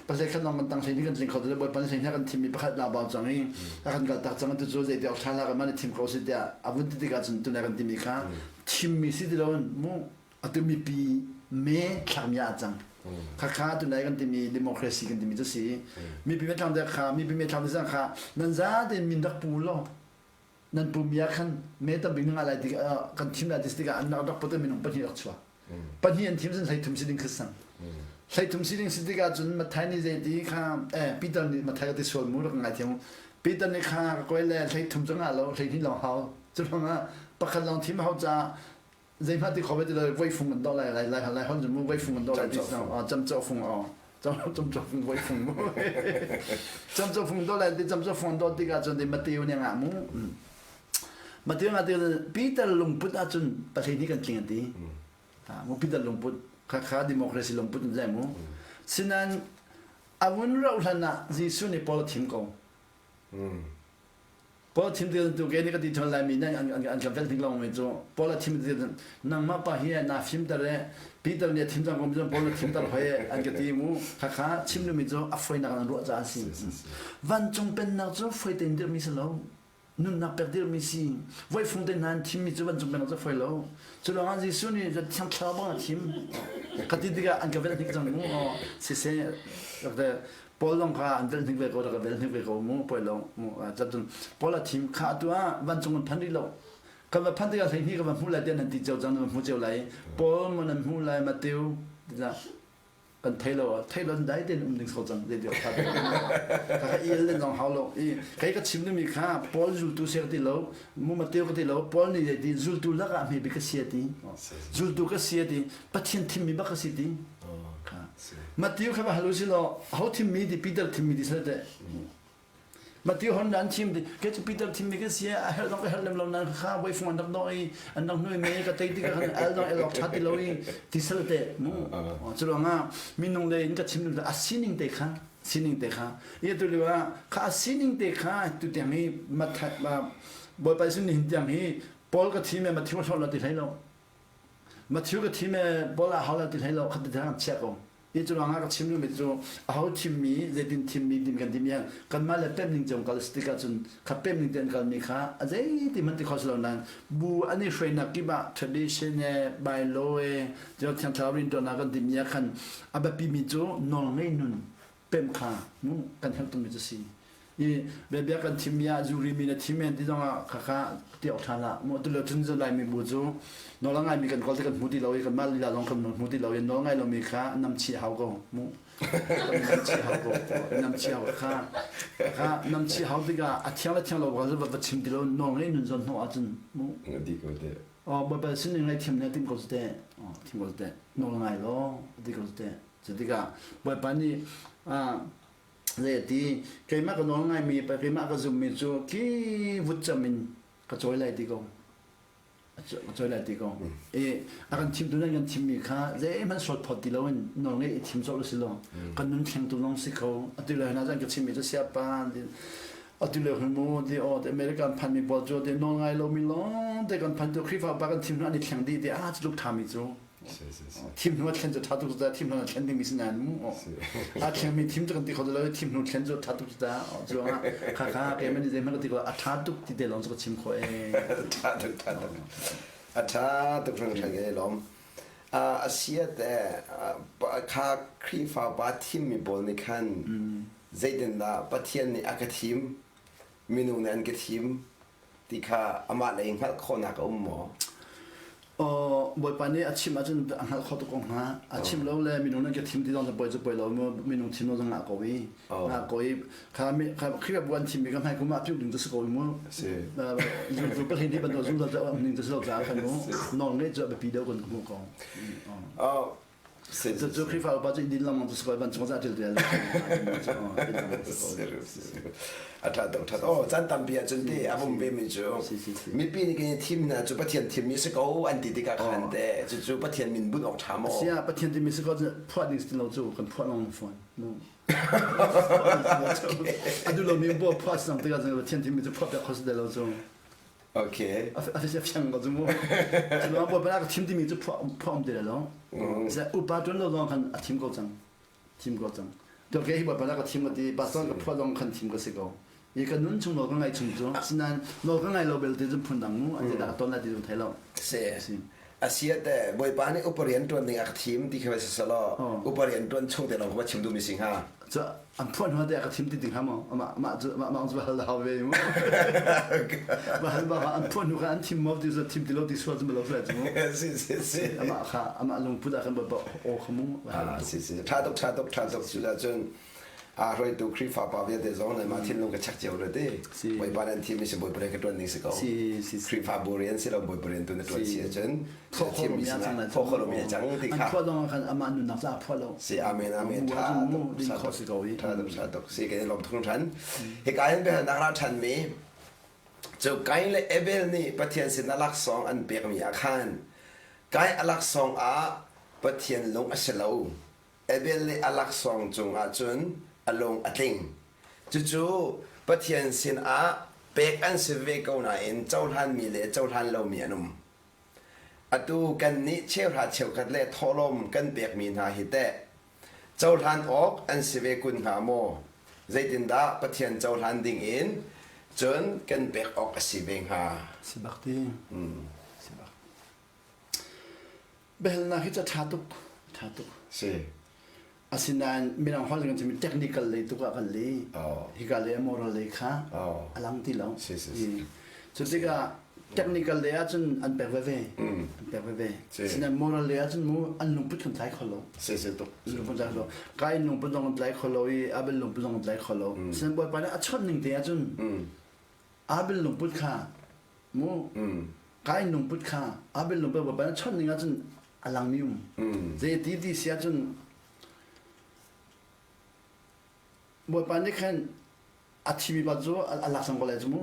pasal khan kan tang hlei kan tling kho te bawipa hlei kan thim mi pakhat la bau cang i a kan kal tak cang tu cu zei tiah thla la kan man thim ko si tiah a vun ti tikah cun tuna kan timi kha thim mi si ti lo mu atu mipi me thlak mi a cang. Kha kha tunai kan timi democracy kan timi cu si. Mipi me thlang te kha mipi me thlang te kha nan za tein min rak pu lo nan pum ah khan me tambik na ngah lai tik kan thim lai tikah an rak rak pot minung pahnih rak chuak. Pahnih an thim cun 13 si ding kha sang. 13 si ding si tikah cun Matthai nih zei ti kha eh Peter nih Matthai ka ti sual mu rak ngai thiam. Peter nih kha ka koi le 13 cu ngah lo 12 lawng hau. Cu ruangah pakhat lawng thim hau caah zeihmah ti kho ve ti lo voi fung an dawh lai lai lai lai hon mu voi fung an dawh lai ti camcawh fung aw camcawh fung voi fung mu camcawh fung dawh lai ti camcawh fung dawh tikah cun ti Matthew nih ngah mu Matthew ngah ti Peter lungput ahcun 12 kan tling an ti mu Peter lungput kha kha democracy lungput an zai mu sinan avun rauh hlan ah Jesuh nih Paul a thim ko. Paul thim ti tu ke ni ka ti thon lai mi nan an kan fel thing long mi cu Paul a thim ti nangmah pa hi na fim ter e Peter nih a thim cang ko mi cu Paul na thim ter hoi an ka ti mu kha kha chim nu mi cu a foi nak an ruah ca si vancung pennak cu foi ten dir mi si lo nunnak pek dir mi si voi fung te hna an thim mi cu vancung pennak cu foi lo cu lawng ah Jesuh nih thiang thlarau bang a thim ka ti tikah an ka vel hnik cang mu siseh Paul zong kha an velh hnik ve ko rak velh hnik ve ko mu poi lo mu cun Paul a thim kha atu ah vancung an phan rih lo kan va phan tikah 12 ka va hmuh lai tiah nan ti cio cang nan va hmu cio lai Paul mo nan hmuh lai Matthew kan thei lo thei lo dai tein um ding so cang zei ti kha ka il den zong hau lo i kai ka chim mi kha Paul zultu se ka ti lo mu Matthew ka ti lo Paul nih zei ti zultu lakah hme bi ka sia ti zultu ka sia ti Pathian thim mi bak ka si ti Matthew kha va hal usih law ho thimmi ti Peter thimmi ti sal teh. Matthew hon an thim ti ke cu Peter thimmi ka si a herh dong ka herh lem lo nan kha voi fung an rak dong i an rak hnui me ka tei ti ka khan al dong el ok tha ti lo i ti sal teh mu. Cu ruangah minung le in ka chim a sining te kha sining te kha i tu lio ah kha a sining te kha tu tiang hi Matthai Bawipa Jesuh ni hin tiang hi Paul ka thim e Matthew ka hlawt lo ti hlei lo. Matthew ka thim e Paul a hau lo ti hlei lo khat ti thang chia ko. Hi cu ruangah ka chim duhmi cu aho thimmi zeitin thimmi tim kan timi kanmah le pem ning cung kal si tikah cun kha pem ning te an kalmi kha a zeiti hmanh ti kho si lo nain bu an i hruainak kip ah tradition e bylaw e thiang thlarau rianṭuannak kan timi ah khan a biapimi cu nawlngei nun pemh kha mu kan herh tukmi cu si. I bia kan thimmi ah zuri mi na thim en ti zong ah khakha ti awk ṭhan ah mu tu le cun cu Laimi bu cu nawl a ngaimi kan kawl ti kan hmu ti lo i kanmah lila zong kan hmu ti lo i nawl ngai lomi kha nam chih hau ko mu nam chih hau ko nam chih hau kha kha nam chih hau tikah a thiang le thiang lo kha va va chim ti lo nawl ngei nun zon hnawh ahcun mu di ko te oh baibal sin in ngaithiam ne tim ko su te oh tim ko su te nawl ngai lo ti ko su te cu tikah bawipa nih zei a ti keimah ka nawl ngaimi keimah ka zummi cu khi vutcam in ka cawi lai ti ko ka cawi lai ti ko i a kan thimtu nan kan thimmi kha zeihmanh sawtphawt ti loin nawl ngei i thim colh si lo kan nun thlengtu lawng si kho atu le hna zan ka chimmi cu siapa atu le hun mu ti aw te American phanmi pawl cu te nawl ngai lomi lawng te kan phan tu Khrihfa pa kan thim hna an i thleng dih ti a cu tluk ṭhami cu Thim hnu a thlen cu ṭha tuk cu thim hnu a thlen dingmi si nain mu a thlengmi thim cu kan ti kho ti lo thim hnu thlen cu ṭha tuk cu ta cu ruangah kha kha keimah nih zeihmanh ka ti ko a ṭha tuk ti te lawng cu ka chim khawh ee ṭha tuk ṭha tuk a ṭha tuk hringhran kan i lawm a sia te kha Khrihfa pa thimmi pawl nih khan zeitindah Pathian nih a ka thim minung nih an ka thim ti kha amah lei hngalh khawhnak a um maw? Bawipa nih a chim ahcun a hngalh kho tuk ko hnga. A chim lo le minung nan ka thim ti zong poi cu poi lo minung thim lo zong ngah ko i ngah ko i kha kha Khrihfabu an thimmi ka hmai kum ah piuk ding cu si ko i mu. Zu pahnih nih bantuk zungzal cu um ning cu si lo caah khan mu nawl ngeih cu a biapi deuh kan hmuh ko. Cucu Khrihfa upa cu din lengmang cu si ko vancung ah ṭil ṭial. A ṭha tuk ṭha oh caan tampi ahcun ti a vum ve mi cu mipi nih kan thim hna cu Pathian thimmi si ko an ti tikah khan te cucu Pathian min bunh awk ṭha maw? Sia Pathian timi si ko phuah ding si lo cu kan phuah lengmang fawn. A duh lomi bo phuah si tikah Pathian thimmi cu phuah piak kho si lo cu. Okay. A fiang ko cu mu. Cu bawipa ka thim timi cu phuah um ti lai lo. Upa ṭuan lo zong khan a thim ko cang. Thim ko cang. To ke hi bawipa ka thim ka ti, pastor ka phuah zong khan thim ka si ko. I ka nun chung nawl ka ngaih chung cu, asinain nawl ka ngai lo belte cu phun dang mu, an ti dah ka ton lai ti zong thei lo. Si. Asia te bawipa nih upa rian ṭuan ding a ka thim ti kha va si selaw upa rian ṭuan chung te lawng kha va chim duhmi si hnga. Cu an phuah hnu te a ka thim ti ding hnga maw? Amah amah cu amah amah cu va hal hau ve mu. Va hal ba an phuah hnu kha an thim maw ti cu thim ti lo ti sual cu ma lo sual cu mu. Si si si. Amah kha amah lungput ah khan ba aw kha mu. Ah si si. Ṭha tuk ṭha tuk ṭha tuk cu cun aa hruaitu Khrihfa pa vialte zong nan mah thinlung ka check cio re ti. Bawipa nan thim si Bawipa rian ka ṭuan ding si ko. Khrihfa bu rian si lo Bawipa rian tu na ṭuan si ahcun thim mi sinah phuah khawh lomi a cang ti kha. An phuah zong ah khan amah nunnak caah phuah lo. Si amen amen ṭha tuk ṭha tuk ṭha tuk si kan i lawm tuk ṭhan. Hika hin biahalnak ra ṭhan mi cu Kain le Abel nih Pathian sin a laksawng an pekmi ah khan Kain a laksawng ah Pathian lung a si lo. Abel nih a laksawng cungah cun a lung a tling. Cucu Pathian sinah pek an si ve ko nain cohlanmi le cohlan lomi an um. Atu kannih cheuhra cheukhat le thawhlawm kan pekmi hna hi teh cohlan awk an si ve kun hnga maw? Zeitindah Pathian cohlan dingin cun kan pek awk a si ve hnga? Si bak ti. Si bak. Biahalnak hi cu a ṭha tuk. A ṭha tuk. Si. Asinain mirang holh kan chimmi technical lei tuk ah kan li. Hika lei a moral lei kha a lang ti lo. Si, si, si. Cu tikah technical lei ahcun an pek veve. An pek veve. Asinain moral lei ahcun mu an lungput kan tlai kho lo. Si, si tuk. Lungput tlai kho lo. Kain lungput zong an tlai kho lo i Abel lungput zong an tlai kho lo. Asinain Bawipa nih a chawnh ning te ahcun Abel lungput kha mu Kain lungput kha Abel lungput Bawipa nih chawnh ning ahcun a langmi um. Zei ti ti si ahcun Bawipa nih khan a thimi pa cu a lak cang ko lai cu mu.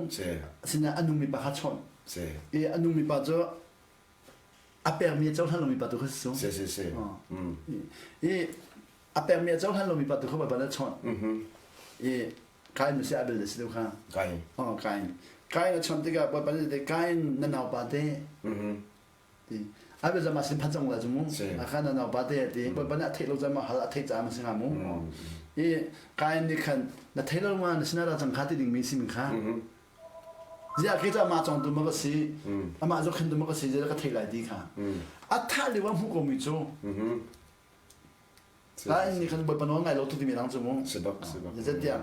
Asinain a nungmi pa kha chawnh. I a nungmi pa cu a pekmi a cohlan lomi pa tu kha si cu. Si si si. I a pekmi a cohlan lomi pa tu kha Bawipa nih a chawnh. I Kain si Abel si deuh kha. Kain. Oh Kain. Kain a chawnh tikah Bawipa nih Kain na naupa te. Ti Abel zama sin phan cang la cu mu. A khan na naupa te ti Bawipa nih a theih lo cama hal a theih caah ma si hnga mu. I Kain nih khan na thei lo ma na sinah ra cang kha ti ding mi si kha. Ziah ke cu amah cawngtu ma ka si, amah zohkhentu ma ka si, zeidah ka theih lai ti kha. A thah lio ah hmuh ko mi cu Kain nih khan Bawipa nawl ngai lo tu timi lang cu mu. Sibak sibak. Zeitiah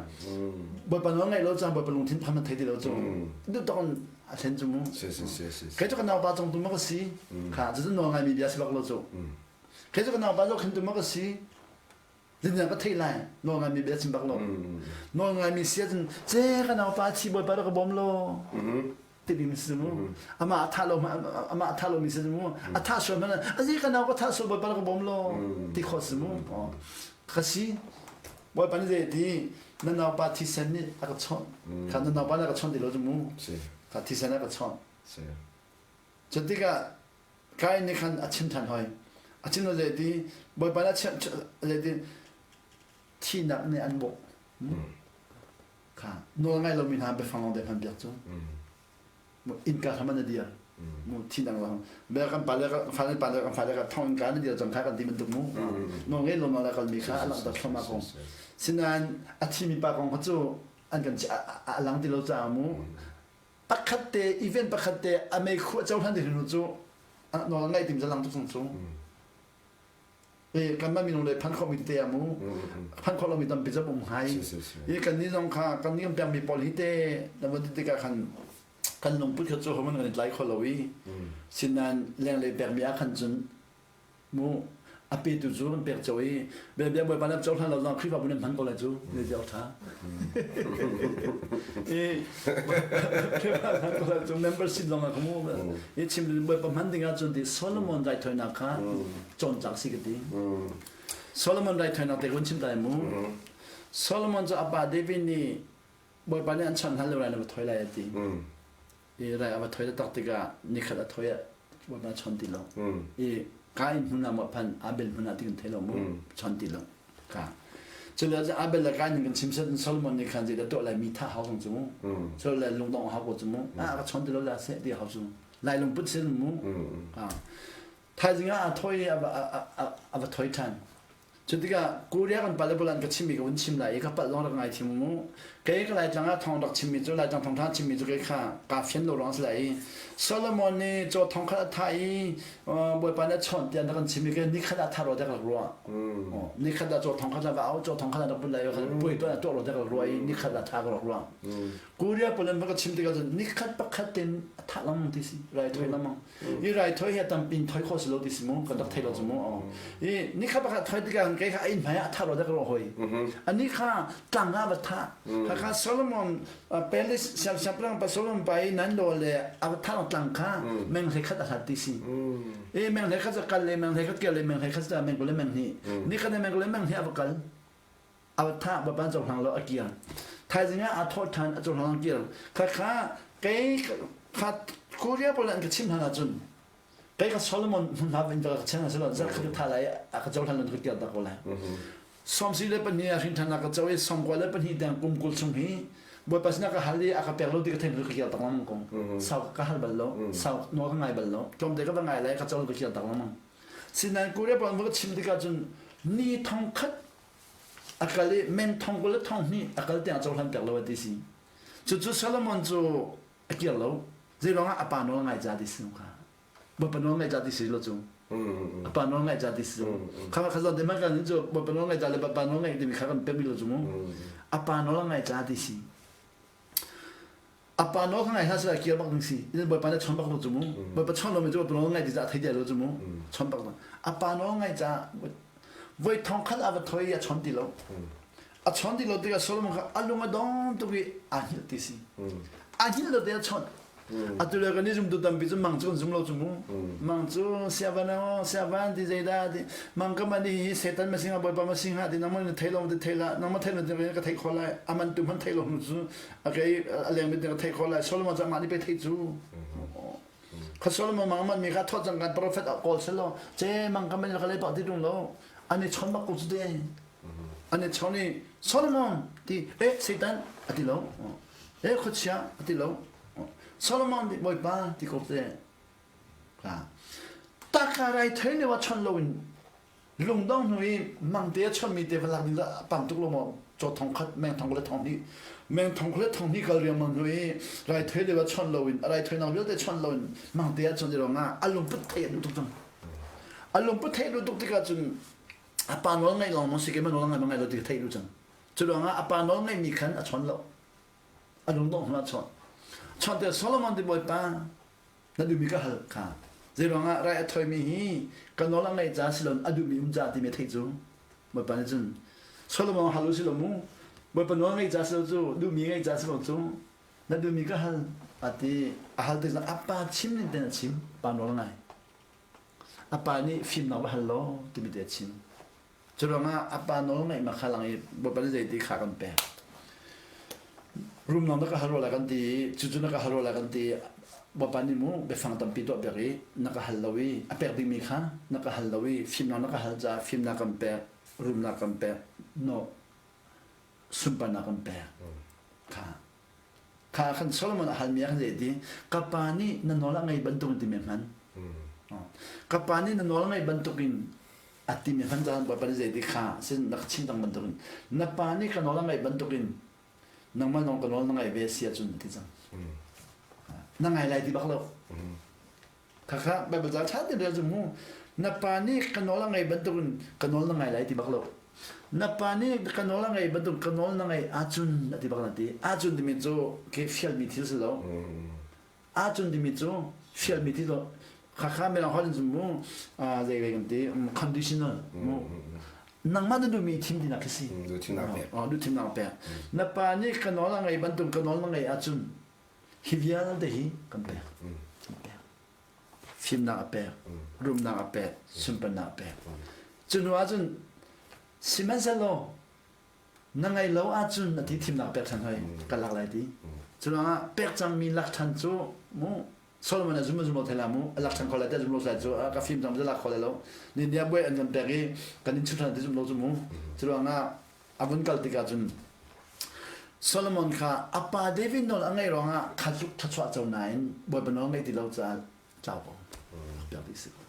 Bawipa nawl ngaih lo cang Bawipa lungthin pham na thei ti lo cu. Duh tawk in a thlen cu mu. Si si si si. Kei cu ka naupa cawngtu ma ka si. Kha cu nawl ngaimi bia si bak lo cu. Kei cu ka naupa zohkhentu ma ka si. Zinzang ka theih lai. Nawl ngaimi bia chim bak lo. Nawl ngaimi si ahcun ce ka naupa thi Bawipa rak ka bawm law. Timi mi si mu. Amah a tha lo amah a tha lo mi si mu. A tha sual man azi ka nau ka tha sual Bawipa rak ka bawm law. Ti kho si mu. Ka si. Bawipa nih zei ti na naupa thisen nih a ka chawnh. Kha na naupa nih a ka chawnh ti lo cu mu. Kha thisen a ka chawnh. Cu tikah Kain nih khan a chim ṭhan hoi. A chim lo zei ti Bawipa nih a chim zei ti thihnak nih an bawh. Kha nawl ngai lomi hna biafang lawng te hman piak cu. Innka hram an dir. Mu thihnak lang. Bia kan pale fale pale kan fale ka thong innka na dir cang kha kan ti bantuk mu. Nawl ngei lo nawl kal mi kha a langhter thluahmah kong. Sinain a thimi pa kong kha cu an kan a lang ti lo caah mu pakhat te event pakhat te a mei khu a cohlan ding hnu cu nawl ngaih tim zalang tuk chung cu e kanmah minung le phan khomi te amu phan kho lomi tampi zam um hai i kan ni zong kha kan ni kan pekmi pawl hi te na von ti tikah khan kan lungput kha cu homan kan i tlai kho lo i sinain lenglei pekmi ah khan cun Mu a petu cu an pek cio i bia bia Bawipa nih cohlan lo zong Khrihfabu nih hman ko lai cu ne ziau tha. I Khrihfa hman ko lai cu membership zong ah ka mu i chim Bawipa hman ding ahcun ti Solomon raithawinak kha cawntlak si ka ti. Solomon raithawinak te kun chim tai mu. Solomon cu a pa David nih Bawipa nih an chanh hlan lo rai na va thawi lai a ti. I rai a va thoi taktak tikah nikhat a thoi ah Bawipa chon ti lo. I Kain hmun ah maw phan Abel hmun ah ti kan thei lo mu chon ti lo. Ka. Cu le Abel le Kain kan chim set Solomon nih khan zeidah tuah lai mi tha hau zong cu mu. Cu le lungdong hau ko cu mu. Ah ka chon ti lo la seh ti hau cu. Lai lungput sin mu. Ah. Thaizing ah a thoi a va thoi than. Cu tikah Korea kan pale pawl an ka chimmi ka vun chim lai i ka palh zong rak ngai thiam mu. Kei ka Laitlang ah thawng rak chimmi cu Laitlang thawngtha chimmi cu kei kha kaa fian lo ruang si lai i Solomon nih caw thong khat a thah i Bawipa nih a chawnh tiah an rak kan chim i kei nikhat ah thah rua tiah ka rak ruah. Nikhat ah caw thong khat ah va au caw thong khat ah rak put lai puai tuah tuah rua tiah ka rak ruah i nikhat ah tha ka rak ruah. Korea pawl an va ka chim tikah cun nikhat pakhat ten a thah lengmang ti si raithawi lengmang. I raithawi hi a tampi in thoi khawh si lo ti si mu kan rak thei lo cu mu. I nikhat pakhat thoi tikah kei kha a inn hmai ah a thah rua tiah ka ruah hoi. Ani kha tlang ah va thah. Khakha Solomon palace siangpahrang pa Solomon pa i nan lo le a va thah tlang kha meng hlei khat a hlat ti si. I meng hlei khat kal le meng hlei khat kal le meng hlei khat meng kul le meng hnih. Nikhat le meng kul le meng hnih a va kal. A tha bapan cohlang lo a kir. Thaizing ah aa thawh ṭhan a cohlang a kir. Khakha kei kha Korea pawl an ka chim hlan ahcun kei ka Solomon hmunhma in ka chang a si lo zarh khat tha lai a ka cohlan lo ka kir tak ko lai. Sawmsi le pahnih a hrin ṭhan a ka co i sawmkua le pahnih tiang kum 20 chung hi Bawipa sinah ka hal i a ka pek lo ti ka theih ka kir tak lengmang ko. Sau ka hal bal lo, sau nawl ka ngai bal lo. Tlawmte ka va ngai lai ka co ka kir tak lengmang. Sinain Korea pawl an va ka chim tikah cun ni thong khat a kal i men thong 20 le thong hnih a kal tiang cohlan piak lo a ti si. Cucu Solomon cu a kir lo. Zeiruang ah a pa nawl ngai ca ti si kha. Bawipa nawl ngai ca ti si lo cu. A pa nawl ngai ca ti si. Kha kha zawn te man kan cu Bawipa nawl ngai ca le pa nawl ngai timi kha kan pek mi lo cu mu. A pa nawl ngai ca ti si. A pa nawl kha ngai hlah seh kir bak ding si. Bawipa nih chon bak lo cu mu. Bawipa chon lo mi cu Bawipa nawl ngai ti ca thei ti lo cu mu. Chon bak. A pa nawl ngai ca voi thong khat a va thoi i a chon ti lo. A chon ti lo tikah Solomon kha a lung a dong tuk i aa hngilh ti si. Aa hngilh lo te a chawnh. Atu le kan i zumtu tampi cu mang cu kan zum lo cu mu. Mang cu siavan o siavan ti zeidah ti mang ka man hi Satan ma singa Bawipa ma singa ti nangmah na thei lo ti thei la nangmah thei lo ti ka thei kho lai aman tu hman thei lo cu a kei a leng mi ka thei kho lai Solomon cu amah nih pe thei cu. Kha Solomon mang man mi kha thawt cang kan prophet a kawl selo ce mang ka man ka le pak ti tung lo an i chon bak ko cu te an i chon i Solomon ti eh Satan a ti lo eh khuachia a ti lo Solomon ti bawipa ti ko te ka. kha raithawi lio ah chawnh loin lungdong hnu i mangte a chawnhmi te va lak ding a pam tuk lo maw? Caw thong khat, meng thong le thong hnih, meng thong le thong hnih kal riangmang hnu i raithawi lio ah chawnh loin a raithawinak vialte chawnh loin mangte ah chawnh i ruangah a lungput theih a duh tuk cang. A lungput theih a duh tuk tikah cun a pa nawl ngaih lawng maw si keimah nawl ngai ma ngai lo ti theih duh cang. Cu ruangah a pa nawl ngaihmi khan a chawn lo. A lungdongh hnu ah chawnh. Chawnh te Solomon ti bawipa na duhmi ka hal kha. Zei ruangah rai a thoimi hi ka nawl a ngaih ca si loin a duhmi um ca timi theih cu Bawipa nih cun Solomon hal u si lo mu. Bawipa nawl ngaih ca si lo cu duhmi ngaih ca si lo cu na duhmi ka hal a ti a hal tik a pa chim ning ten a chim pa nawl ngai. A pa nih fimnak va hal law timi te a chim. Cu ruangah a pa nawl ngaih ma kha lang i Bawipa nih zeiti kha kan pek. Rumnak na ka hal rua lai kan ti i cucu na ka hal rua lai kan ti i Bawipa nih mu biafang tampi tuah piak i na ka hal lo i a pek dingmi kha na ka hal lo i fimnak na ka hal caah fimnak kan pek, rumnak kan pek, no sunparnak kan pek. Kha kha khan Solomon a halmi ah khan zei ti ka pa nih na nawl a ngei bantuk in timi hman. Ka pa nih na nawl a ngei bantuk in a timi hman caan Bawipa nih zei ti kha sin na ka chim cang bantuk in na pa nih ka nawl a ngaih bantuk in nangmah nawl ka nawl na ngaih ve si ahcun ti cang. Na ngai lai ti bak lo. Khakha Bible ca ṭha tein rel cu mu. Na pa nih ka nawl a ngei bantukin ka nawl na ngai lai ti bak lo. Na pa nih ka nawl a ngei bantuk ka nawl na ngeih ahcun a ti bak na ti. Ahcun timi cu ke fialmi thil si lo. Ahcun timi cu fialmi thil lo. Khakha mirang holh in cun mu zei zei kan ti conditional mu. Nangmah na duhmi thim tinak khi si. Duhthimnak pek. Duhthimnak pek. Na pa nih ka nawl a ngei bantuk ka nawl na ngeih ahcun Hi vialte hi kan pek. Kan pek. Fimnak a pek, rumnak a pek, sunparnak a pek. Cu hnu ahcun sihmanhsehlaw na ngei lo ahcun a ti thimnak pek ṭhan hoi ka lak lai ti. Cu ruangah pek cangmi lak ṭhan cu mu Solomon a zum a zum lo thai la mu a lak ṭhan kho lai te zum lo sai cu ka fim cang cu lak kho lai lo. Ni nia buai an kan pek i kan in chut ṭhan ti zum lo cu mu. Cu ruangah a vun kal tikah cun Solomon kha a pa David nawl a ngaih ruangah kha tluk thluachuah co nain Bawipa nawl ngaih ti lo caah tlau ko piak dih si ko.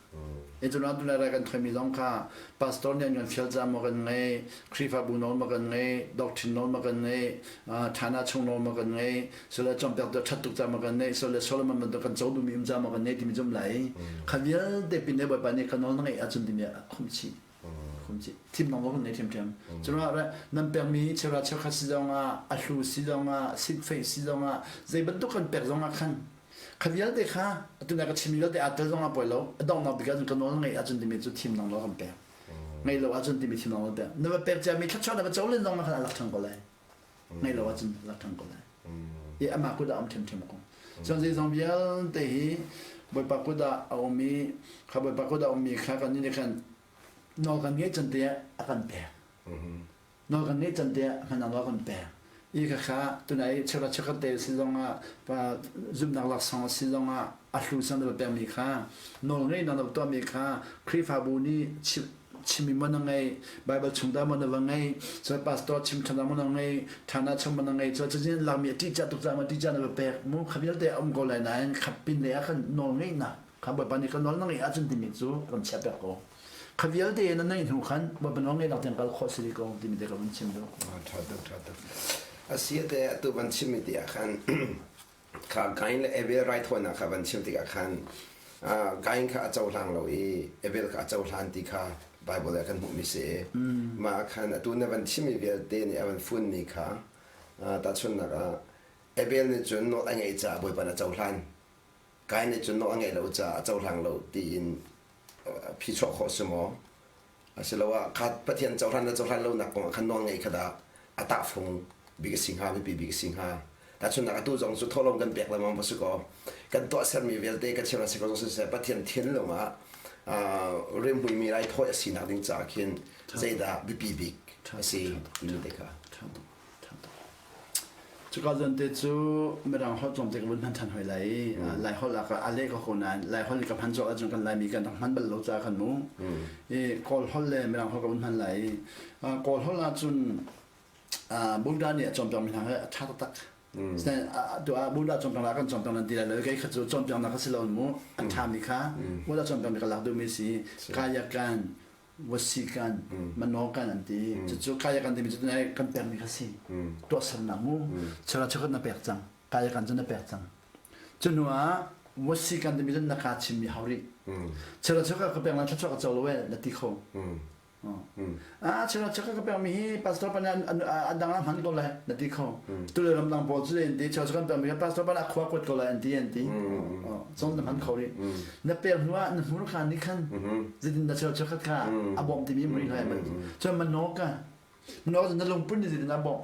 E cu tu lai kan thoimi zong kha pastor nih an kan fial ca maw kan ngei, Khrihfabu nawl maw kan ngei, doctrine nawl maw kan ngei, thana chung nawl maw kan ngei, sole cawnpiak tu ṭhat tuk ca maw kan ngei, sole Solomon bantuk kan co duhmi um ca maw kan ngei timi zum lai. Kha vialte pin le Bawipa nih ka nawl na ngeih ahcun timi a khumh chih. Thimnak kan nei ṭhiamṭhiam. Curuangah nan pekmi cheuhra cheukhat si zongah, a hlu si zongah, sitfeih si zongah, zei bantuk kan pek zongah khan kha vialte kha atu na ka chimmi vialte aa tel zongah poi lo. A donghnak bik ahcun ka nawl ngeih ahcun timi cu thimnak nawl kan pek. Ngeih lo ahcun timi thimnak nawl pek. Na va pek ciami thluachuah na va co len zongah khan a lak ṭhan ko lai. Ngeih lo ahcun a lak ṭhan ko lai. I amah kut ah um ṭhiamṭhiam ko. Cun zeizong vialte hi Bawipa kut ah a um i kha Bawipa kut ah a ummi kha kannih nih khan nawl kan ngeih can te ah a kan pek. Nawl kan ngeih can te ah hmanang nawl kan pek. I khakha tunai cheuhra cheukhat te si zongah zumhnak laksawng a si zongah a hlu sang na pekmi kha nawl ngeihnak na tuahmi kha Khrihfabu nih chimmi maw na ngei Bible chung dah maw na va ngei cun pastor chim ṭhan dah maw na ngei ṭhan ah chung maw na ngei cun cutin lakmi a ṭihcah tuk caah maw ṭihcah na va pek mu kha vialte a um ko lai nain kha pin lei ah khan nawl ngeihnak kha Bawipa nih ka nawl na ngeih ahcun timi cu kan chiah piak ko kha vialte na neih hnu khan Bawipa nawl ngeihnak tiang kal khawh si ko timi te ka vun chim duh. Ṭha tuk ṭha tuk. A si te atu van chimmi ti ah khan Kha Kain le Abel raithawinak kha van chim tikah khan Kain kha a cohlang lo i Abel kha a cohlan ti kha Bible ah kan hmuhmi si. Mah ah khan atu na van chimmi vialte nih a van funmi kha tahchunhnak ah Abel nih cun nawl a ngeih caah Bawipa nih a cohlan. Kain nih cun nawl a ngeih lo caah a cohlang lo tiin phichuah khawh si maw? Asiloah kha Pathian cohlan le cohlan lonak kong ah khan nawl ngei kha dah a tahfung bik a si hnga, biapi bik a si hnga. Tahchunhnak atu zong cu thawhlawm kan pek lengmang va si kaw, kan tuahsermi vialte kan chim si ko zong siseh Pathian thinlung ah rimhmuimi raithawi a sinak ding caah khin zeidah biapi bik a si timi te kha. Cuka zawn te cu Mirang holh tlawmte ka vun hman ṭhan hoi lai i Lai holh ah a leh ko ko nain Lai holh in ka hman cawk ahcun kan Laimi kan rak hman bal lo caah khan mu. I Kawl holh le Mirang holh ka vun hman lai i Kawl holh ahcun Buddha nih a cawnpiakmi hna hi a ṭha taktak. Tu ah Buddha cawnpiaknak kan cawnpiak nan ti lai lo kei kha cu cawnpiaknak ka si lo mu an ṭhami kha Buddha cawnpiakmi ka lak duhmi si kayakan wasikan manokan an ti. Cucu kayakan timi cu kan pekmi kha si tuahsernak mu chera chekhat na pek cang kayakan cu na pek cang. Cu hnu ah wasikan timi cu na ka chimmi hau rih chera chekhat ka pek na thluachuah ka co lo e na ti kho. Ah chira chaka ka pekmi hi pastor pa nih a dang ah hman ko lai na ti kho. Tule ramdang pawl cu an ti chira kan pekmi kha pastor pa nih a khua kuat ko lai an ti an ti. Cun na hman kho rih. Na pek hnu ah na hmurka nih khan zeitin na chira chakhat kha a bawmh timi muri lai. Cun mano ka mano na lungpun nih zeitin a bawmh.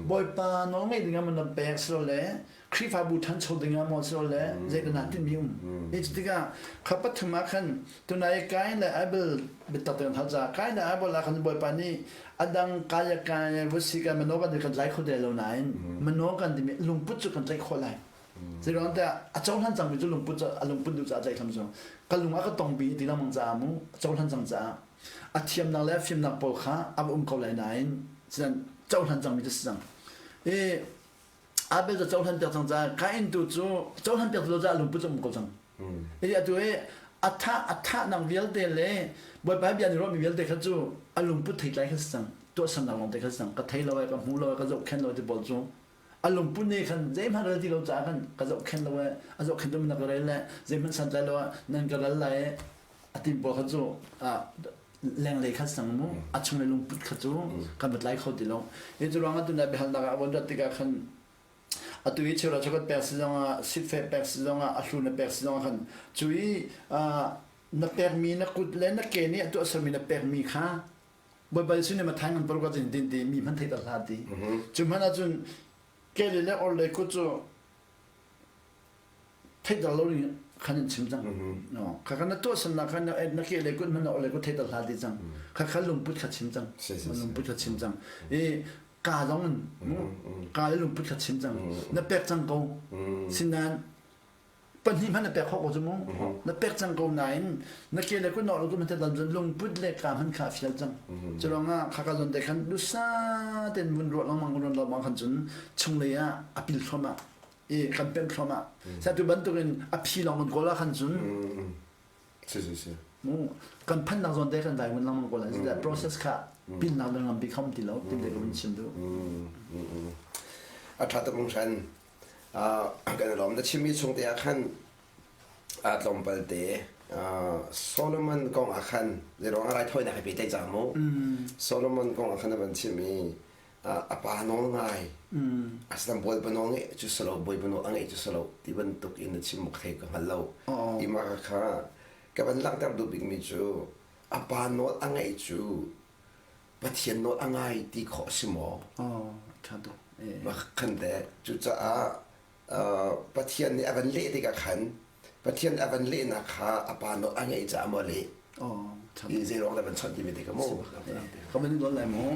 Bawipa nawl ngeih ding ah na pek silole Khrihfabu ṭhancho ding ah maw silole zeidah naa tinhmi um. Hi tikah kha pathum ah khan tunai Kain le Abel biatak tein hal caah Kain le Abel ah khan Bawipa nih a dang kaya kai vusi kai mano kan kan tlai kho te lo nain mano kan timi lungput cu kan tlaih khawh lai. Zeiruang tiah a cohlan cangmi cu lungput cu a lungput duh caah tlaih hlam cu ka lung a ka tongpi ti lengmang caah mu a cohlan cang caah a thiamnak le a fimnak pawl kha a va um ko lai nain cohlan cangmi cu si cang. I Abel cu cohlan piak cang caah Kain tu cu cohlan piak lo caah lungput cu um ko cang. I atu i a thah a thahnak vialte le Bawipa bia nih ruahmi vialte kha cu a lungput theitlai kha si cang. Tuahsernak lawng te kha si cang. Ka thei lo ai, ka hmu lo ai, ka zohkhenh lo ti pawl cu a lungput nih khan zeihmanh rel ti lo caah khan ka zohkhenh lo ai, a zohkhenh tu na ka rel le zeihmanh santlai lo ah nan ka ral lai a tim pawl kha cu lenglei kha sang mu a chunglei lungput kha cu kan va tlai kho ti lo. Hi cu ruangah tun biahalnak ah von rat tikah khan atu i cheuhra cheukhat pek si zongah sitfeh pek si zongah a hlu na pek si zongah khan cu i na pekmi na kut le na ke nih a tuahsermi na pekmi kha Bawipa Jesuh nih Matthai ngan paruk ah cun tin ti mi hmanh thei ta hlah ti. Cu hmanh ahcun ke le le or le kut cu theihter lo ding khan in chim cang. No, kha kha na tuahsernak kha na ke le kut hmanh na or le kut theihter hlah ti cang. Kha kha lungput kha chim cang. Lungput kha chim cang. I ka zong in ka le lungput kha chim cang. Na pek cang ko. Sinain pahnih hmanh na pek khawh ko cu mu. Na pek cang ko nain na ke le kut na or le kut hmanh theihter lungput le ka hmanh kha a fial cang. Cu ruangah kha ka zawn te khan dusa ten vun ruah lengmang vun ruah lengmang khan cun chunglei ah a pil thluahmah. I kan pemh thluahmah. Satu bantukin a phi lawng kan kawl ah khan cun si si si mu kan phannak zawn te kan dai ngun lengmang ko lai that process kha pinnak dang lampi kham ti lo tin te kan chim du. A tha tuk hran kan lawm na chimmi chung te ah khan a tlawmpal te Solomon kong ah khan zeiruang ah raithawinak he pehtlaih cang mu Solomon kong ah khan a van chim i a pa nawl ngai asinain bawipa nawl ngeih cu si lo bawipa nawl a ngeih cu si lo ti bantuk in na chim thei ka hngal lo i mah kha ka van langhter duh bikmi cu a pa nawl a ngeih cu Pathian nawl a ngai ti khawh a si maw? Ṭha tuk. Mah khan le cucaah Pathian nih a van leh tikah khan Pathian a van lehnak kha a pa nawl a ngeih caah maw a leh? I zeiruang dah van chawnh timi te ka mu. Ka van nawl lai mu.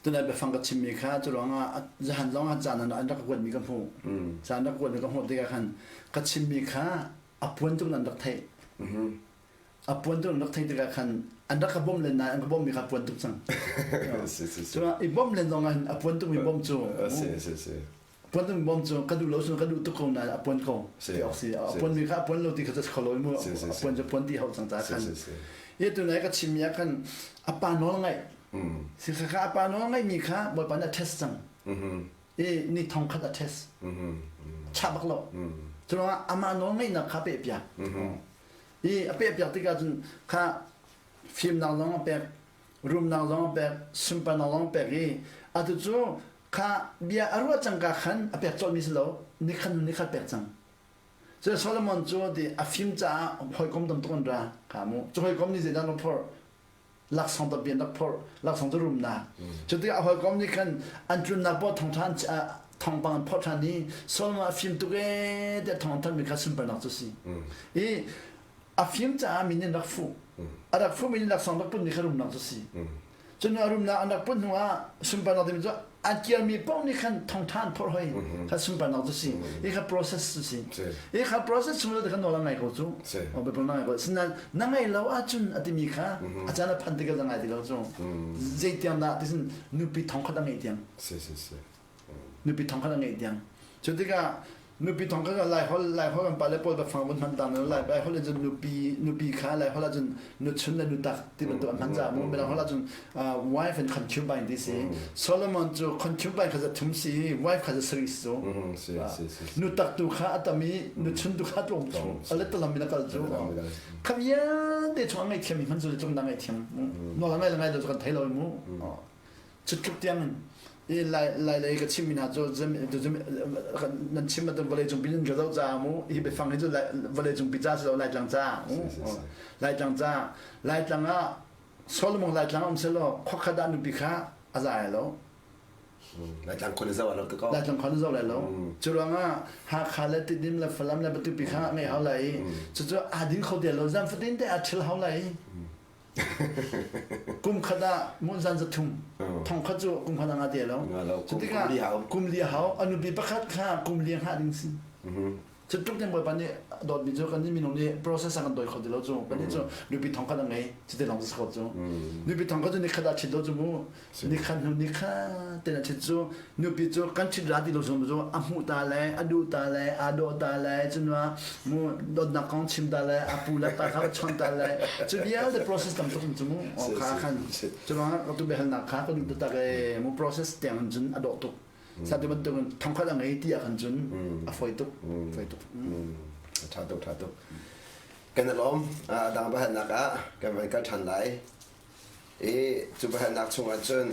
Tunai biafang ka chimmi kha cu ruangah zahan zong ah caan an rak kuatmi ka hmuh. Caan rak kuatmi ka hmuh tikah khan ka chimmi kha a puan tuk an rak theih. A puan tuk an rak theih tikah khan an rak ka bawmh len nain an ka bawmhmi kha a puan tuk cang. Cun i bawmh len zong ah a puan tukmi bawmh cu puan tukmi bawm cu ka duh lo cun ka duh tuk ko nain a puan ko ti awk si. A puanmi kha a puan lo ti kha cu kho lo mu. A puan cu puan ti hau cang caah khan. Hi tu nai ka chimmi ah khan a pa nawl ngaih. Si kha kha a pa nawl ngaihmi kha Bawipa nih a test cang. I ni thong khat a test. Chah bak lo. Cu ruangah amah nawl ngaihnak kha peh piak. I a peh piak tikah cun kha fimnak zong a pek, rumnak zong a pek, sunparnak zong a pek i atu cu kha bia a ruah cangka khan a pek colhmi si lo, nikhat hnu nikhat pek cang. Cun Solomon cu ti a fim caah hawikom tam tuk an ra kha mu. Cu hawikom nih zeidah an phorh? Laksawng tampi an rak phorh. Laksawng cu rumnak. Cu tikah a hawikom nih khan an tlunnak poah thawngṭha an thawngpang an phorh ṭhan i Solomon a fim tuk ee tiah thawng an thanhmi kha sunparnak cu a si. I a fim caah mi nih an rak fuh. A rak fuhmi nih laksawng rak putmi kha rumnak cu a si. Cun a rumnak an rak put hnu ah sunparnak timi cu an kirmi paoh nih khan thongṭha an phorh hoi kha sunparnak cu si. Hi kha process cu si. Hi kha process chung kha nawl a ngai ko cu. Bible na ngai ko. Sinain na ngai lo ahcun a timi kha a caan a phan tikah na ngai ti lo cu. Zeitiang dah tisin nupi thongkhat a ngeih tiang. Si si si. Nupi thong khat a ngeih tiang. Cu tikah nupi thong khat lai hol lai hol kan pale pawl biafang vun hman ta lai lai hol in cun nupi nupi kha lai hol ahcun nuchun le nutak ti bantuk an hman caah mu mirang hol ahcun wife and concubine ti si. Solomon cu concubine kha za thum si wife kha za sarih si cu. Nutak tu kha a tam i nuchun tu kha a tlawm cu. A let talam in a kal cu. Kha vialte chung a ngaihthiam mi hman cu zeitluk dah ngaihthiam. Nawl a ngai le ngai lo cu kan thei lo mu. Cu tluk tiang in i lai lai lei ka chimmi hna cu nan chim bantuk vawlei cung pi in ka zoh caah mu hi biafang hi cu vawlei cung pi ca si lo Laitlang ca Laitlang ca Laitlang ah Solomon Laitlang um selaw khuakhat ah nupi kha a za ai lo. Laitlang khua na zoh lo te ko. Laitlang khua na zoh lai lo. Cu ruangah Hakha le Tidim le Falam le Matupi kha ngei hau lai i cucu aa din kho te lo zan fatin te aa thil hau lai i kum khat ah mun zan za thum thong khat cu kum khat ah nga te lo. Cu tikah kum li hau a nupi pakhat kha kum li hngah ding si. Cu tluk tiang Bawipa nih dawtmi cu kan nih minung nih process ah kan dawi kho ti lo cu. Kan nih cu nupi thong khat a ngei cuti lawng si kho cu. Nupi thong khat cu nikhat ah ṭhit lo cu mu. Nikhat hnu nikhat ten a ṭhit cu nupi cu kan ṭhit ra ti lo zong cu a hmuh ta le a duh ta le aa dawh ta le cunwa mu dawtnak kong chim ta le a pu le pa kha va chawnh ta le cu vialte process tam tuk cu mu. Kha khan cu ruangah ka tu biahalnak kha ka duh taktak ee mu process tiang in cun a dawh tuk. Sate bantuk in thongkhat a ngei ti ah khan cun a fawi tuk fawi tuk. Tha tuk tha tuk. Kan i lawm. A dang biahalnak ah kan van kal ṭhan lai. I cu biahalnak chungah cun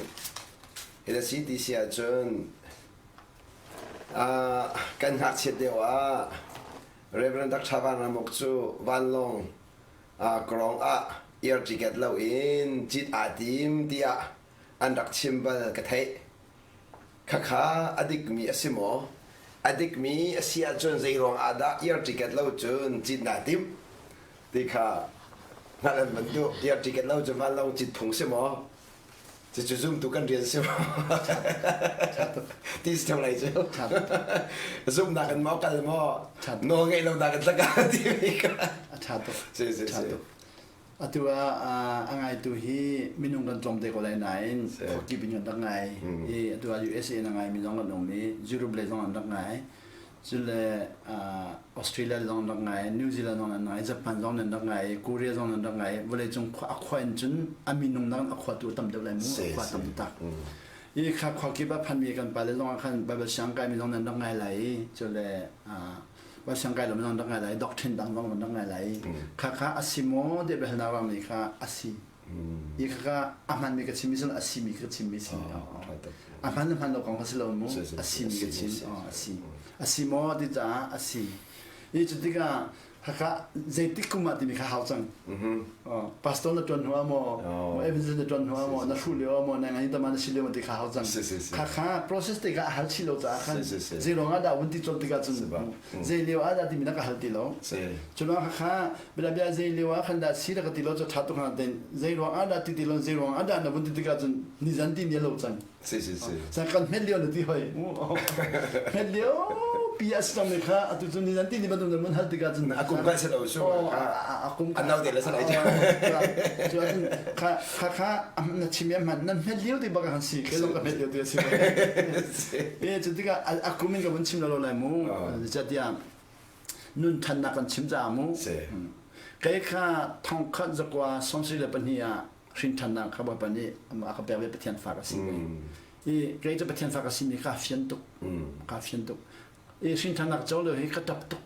hi na si ti si ahcun kan ngakchiat deuh ah Reverend Dr. Van Ramuk cu vanlawng kawrong ah ear ticket loin cit aa tim tiah an rak chim bal ka theih. Khakha a dikmi a si maw? A dikmi a si ahcun zeiruang ah dah ear ticket lo cun cit naa timh? Ti kha hngalh an van duh. Ear ticket lo cun vanlawng cit phung si maw? Cucu zumtu kan rian si maw? Ti si theng lai cu. Zumhnak in maw kal maw? Nawl ngeih lo nak in tlaka timi kha. A ṭha tuk. Si si si. Atu ah a ngaitu hi minung kan tlawm te ko lai nain khuakip in kan rak ngai. I atu ah USA in a ngaimi zong kan um i Europe lei zong an rak ngai. Cule Australia zong an rak ngai, New Zealand zong an ngai, Japan zong an rak ngai, Korea zong an rak ngai. Vawleicung khua a khua in cun a minung nak a khua tu a tam deuh lai mu, a khua tam tak. I kha khua kip ah phanmi kan pale zong ah khan Bible siang kaimi zong nan rak ngai lai i cule va siang kai lo zong rak ngai lai doctrine dang zong rak ngai lai kha kha a si maw ti biahalnak ram nih kha a si i kha kha a hman mi ka chim mi si a si mi ka chim mi si a hman le hman lo kong kha si lo mu a si mi ka chim a si a si maw ti caah a si i cu tikah khakha zeitik kum ah timi kha hau cang pastor na tuan hnu maw evangelist na tuan hnu maw na hruh lio maw na ngai tama na si lio ti kha hau cang khakha process te kha a hal chih lo caah khan zei ruang ah dah vun ti colh tikah cun zei lio ah dah timi na ka hal ti lo cu ruang khakha bia bia zei lio ah khan dah si na ka ti lo cu tha tuk na ten zei ruang ah dah ti ti lo zei ruang ah dah na vun ti tikah cun ni zan ti ni lo cang Si si si. Sa kan hmet lio na ti hoi. Hmet lio pi a si cang mi kha atu cun ni ti ni bantuk na mun hal tikah cun a kum kan si lo su. A kum an nau te le san ai. Cu ahcun kha kha kha na chim ya hman nan hmet lio ti bak kan si ke long ka hmet lio ti a si. E cu tikah a kum in ka vun chim lo lai mu. Zeicahtiah nun thannak kan chim caah mu. Kei kha thongkhat zakua 72 ah hrinṭhannak kha Bawipa nih a ka pek ve Pathian fa ka si ve. I kei cu Pathian fa ka simi kaa fian tuk. Kaa fian tuk. I hrinṭhannak co lio hi ka ṭap tuk.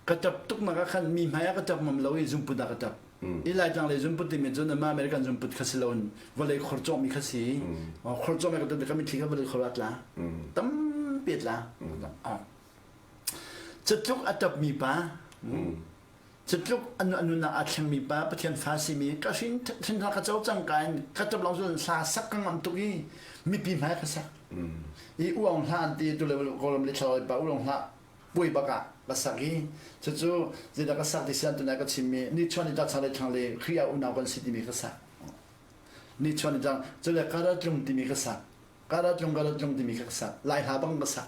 Ka ṭap tuk nak ah khan mi hmai ah ka ṭap ngam lo i zungput ah ka ṭap. I Laitlang lei zungput timi cu nama American zungput kha si loin vawlei khor cawhmi kha si. Khor cawhmi ka ṭap ka mitthli kha vawlei khor ah tla. Tampi a tla. Cutluk a ṭapmi pa Cutluk a nunnak aa thlengmi pa Pathian fa simi ka hrin hrin ka co cang ka in ka ṭap lawng cun hla sak ka ngamh tuk i mipi hmai ka sak. I uang hla an ti tu le Kawlram le thlarau pa uang hla puai bak ah ka sak i cucu zeidah ka sak ti sian tunai ka chimmi ni chuan ni tlak sang le thlang le Khrih ah unau kan si timi ka sak. Ni chuan ni tlak cule kara tlung timi ka sak. Kara tlung kara tlung timi kha ka sak. Lai hla bang ka sak.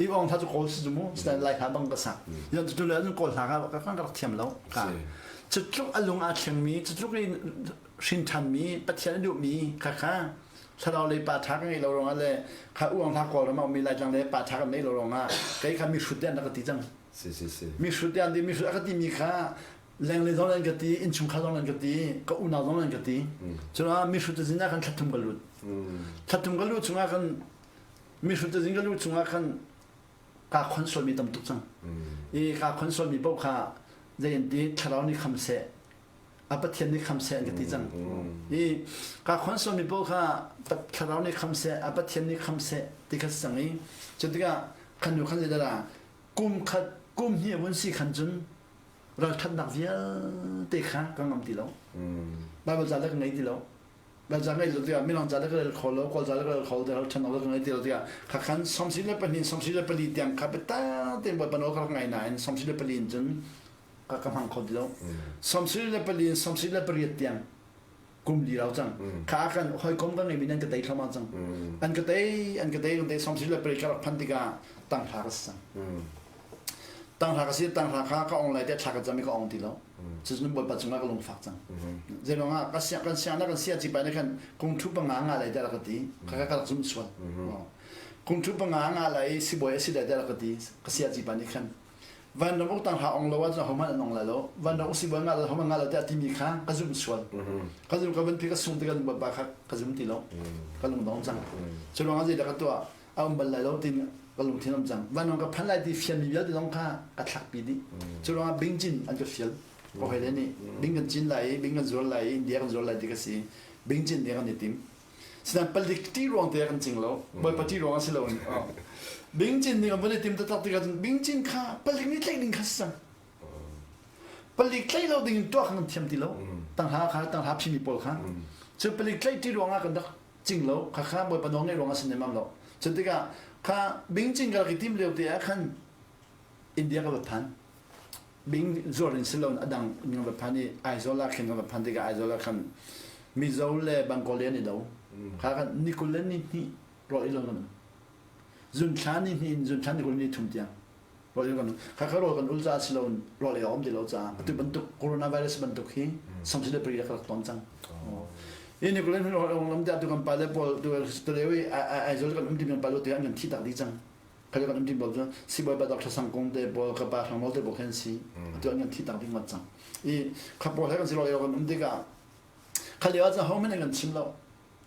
I ong hla cu kawl si cu mu, sinain Lai hla bang ka sak. Yan cu le kawl hla ka ka kan rak thiam lo. Ka. Cutluk a lung aa thlengmi, cutluk i hrin ṭhanmi, Pathian a duhmi kha kha. Thlarau lei pa ṭha ka ngeih lo ruangah le kha uang hla Kawlram ah ummi Laitlang le pa ṭha kan ngeih lo ruangah kei kha mihrut an rak ka ti cang. Si si si. Mihrut an ti mihrut a ka timi kha lenglei zong an ka ti, innchungkhar zong an ka ti, ka unau zong an ka ti. Cun mihrut zin ah khan thlathum ka lut. Thlathum ka luh chungah khan mihrut zin ka luh chungah khan kaa khon sualmi tam tuk cang. I kaa khon sualmi paoh kha zei an ti thlarau nih kham seh a Pathian nih kham seh an ka ti cang. I kaa khon sualmi paoh kha thlarau nih kham seh a Pathian nih kham seh ti kha si cang i cu tikah khan nu khan zeidah kum khat kum hnih vun si khan cun ralṭhatnak vialte kha ka ngam ti lo. Bible ca le ka ngei ti lo. Bible ca ngei lo tikah mirang ca le ka rel kho lo, Kawl ca le ka rel kho lo, ralṭhatnak le ka ngei ti lo tikah kha khan 74 74 tiang kha biatak tein Bawipa nawl ka rak ngai nain 74 in cun ka ka hmang kho ti lo. 74 in 78 tiang kum li rau cang. Kha kan hawikom ka ngeimi nan ka tei thluahmah cang. An ka tei, an ka tei, kan tei 78 ka rak phanh tikah tanghra ka si cang. Tanghra ka si tanghra kha ka ong lai te thla ka cam i ka ong ti lo. Cucun Bawipa cungah ka lungfak cang. Zeiruang ah ka sia kan sia na kan sia ci pa nih khan kung thu panga nga lai tiah ka ti. Ka ka ka zum sual. Kung thu panga nga lai sibawi a si lai tiah ka ti. Ka sia ci pa nih khan vanram uk tang hla ong lo ahcun hohmanh an ong lai lo. Vanram uk sibawi nga lo hohmanh nga lo tiah timi kha ka zum sual. Ka zum ka van phi ka sung tikah Bawipa kha ka zum ti lo. Ka lungdong cang. Cu ruangah zeidah ka tuah? A um bal lai lo tin ka lungthin um cang. Vanlawng ka phan lai ti fianmi vialte zong kha ka thlakpi dih. Cu ruangah bing cin an ka fial. Ka hoi le nih bing kan cin lai i bing kan zuar lai i India kan zuar lai ti ka si. Bing cin ding an i tim. Sinain palik ti ruang te kan cing lo. Bawipa ti ruang a si lo. Bing cin ding an van i tim taktak tikah cun bing cin kha palik nih tlaih ding kha si cang. Palik tlaih lo ding in tuah kha kan thiam ti lo. Tanghla kha tanghla phimi pawl kha. Cu palik tlaih ti ruangah kan rak cing lo kha kha Bawipa nawl ngeih ruangah si nemam lo. Cu tikah kha bing cing ka rak i tim lio te ah khan India ka va phan. Bing zuar in si lo a dang in ka va phan i Aizawl ah khin ka va phan tikah Aizawl ah khan Mizo le Bangkole an i do. Kha khan ni 20 le ni hnih rawl ei lo kan um. Zun thla ni hnih in zun thla ni 20 ni thum tiang rawl ei kan um. Kha kha rawl kan ul caah si lo in rawl ei a um ti lo caah atu bantuk coronavirus bantuk hi samsi le pari ka rak ton cang. I ni 20 rawl lam te atu kan pale pawl tu leo i Aizawl kan um ti kan pale te an kan thi tak dih cang. Kha kan um ti bal cu sibawi pa Dr. Sang Kung te pawl ka pa Hrang Nawl te pawl khan si. Atu an kan thi tak ding mat cang. I kha pawl he kan si rawl ei kan um tikah kha lio ah cun ho hmanh an kan chim lo.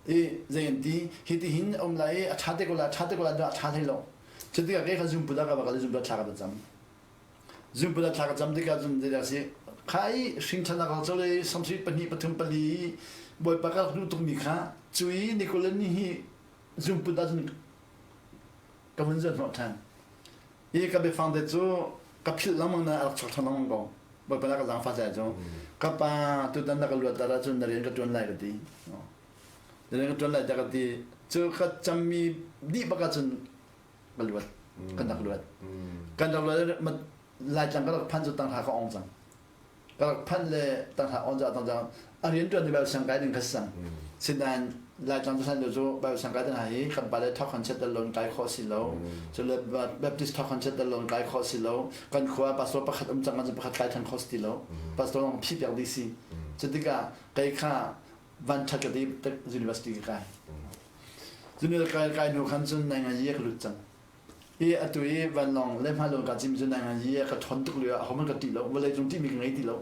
I zei an ti hi ti hin um lai i a ṭha te ko lai a ṭha te ko lai a ṭha hlei lo. Cu tikah kei kha zumpu dah ka va kal i zumpu thla ka va cam. Zumpu dah thla ka cam tikah cun zeidah si kha i hringṭhannak hal cole samsui pahnih pathum pali Bawipa ka rak duh tukmi kha cu i Nikolai nih hi zumpu dah cun ka vun zuan hnawh ṭhan. I ka biafang te cu ka philh lengmang na a rak chuak ṭhan lengmang ko. Bawipa na ka zaangfah caah cu ka pa tutan na ka luat tar ahcun na rian ka ṭuan lai ka ti. Na rian ka ṭuan lai tiah ka ti. Cu ka cammi dih bak ahcun ka luat. Kan rak luat. Kan rak luat Laitlang ka rak phanh cu tanghra ka ong cang. Ka rak phanh le tanghra on ca tang cang a rian ṭuan ni Bible siang kai ding kha si cang. Sinain Laitlang cu hlan lio cu Bible siang kai ding hi kan pale thawk han chiat dal lo in kai khawh si lo. Cu le Baptist thawk han chiat dal lo in kai khawh si lo. Kan khua pastor pakhat um cang ahcun pakhat kai than khawh si ti lo. Pastor lawng phih piak dih si. Cu tikah kei kha van ṭhat ka ti university ka kai. University kai kai hnu khan cun nai ngai ka lut cang. I atu i vanlawng le hmalung ka cim cu nai ngai yi ka ṭhawn tuk lio ah hohmanh ka ṭih lo. Vawlei cung ṭihmi ka ngei ti lo.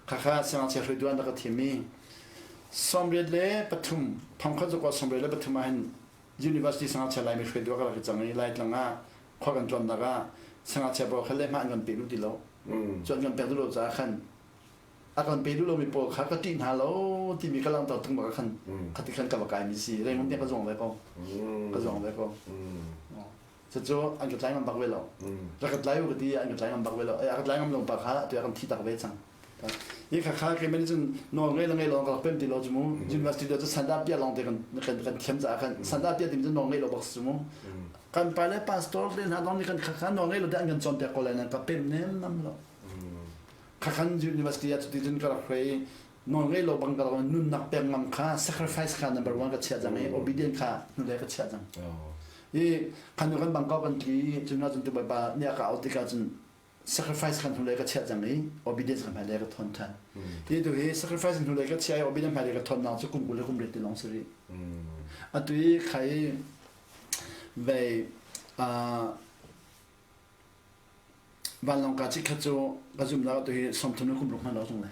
Khakha siangngakchia hruaitu an rak ka thim i 83 thongkhat zakua 83 ah hin university siangngakchia Laimi hruaitu ah ka rak i cang i Laitlang ah khua kan tlawnnak ah siangngakchia pawl kha lehhmah an kan pe duh ti lo. Cu an kan pek duh lo caah khan a kan pe duh lomi pawl kha ka ṭih hna lo timi ka langhter tung bak khan khati khan ka va kaimi si Raymond tiang ka zuang ve ko ka zuang ve ko cucu an ka tlai ngam bak ve lo rak ka tlai u ka ti an ka tlai ngam bak ve lo a ka tlai ngam lo pa kha tu kan thi tak ve cang i kha kha keimah nih cun nawl ngei le ngei lo ka rak pem ti lo cu mu university cu sanda pia lawng te kan kan kan thiam caah khan sanda pia timi cu nawl ngei lo bak si cu mu kan pa le pastor le hna dong nih kan kha kha nawl ngei lo te an kan cawnpiak ko lai nan ka pem nem nam lo Khakhan University ah cuti cun ka rak hruai i nawl ngei lo bang ka rak nunnak pek ngam kha sacrifice kha number one ka chiah cang i obedient kha hnulei ka chiah cang. I khan kan Bangkok kan tli cun ah cun tu Bawipa nih a ka auh tikah cun Sacrifice kan hnulei ka chiah cang i obedience kan hmailei ka thawn ṭhan. Hi tu hi sacrifice hnulei ka chiah i obedience hmailei ka thawnnak cu kum 20 le kum riat ti lawng si rih. Atu i khai vei vanlawng ka chikkhat cu ka zumhnak atu hi 30 le kum ruk hman lo tung le.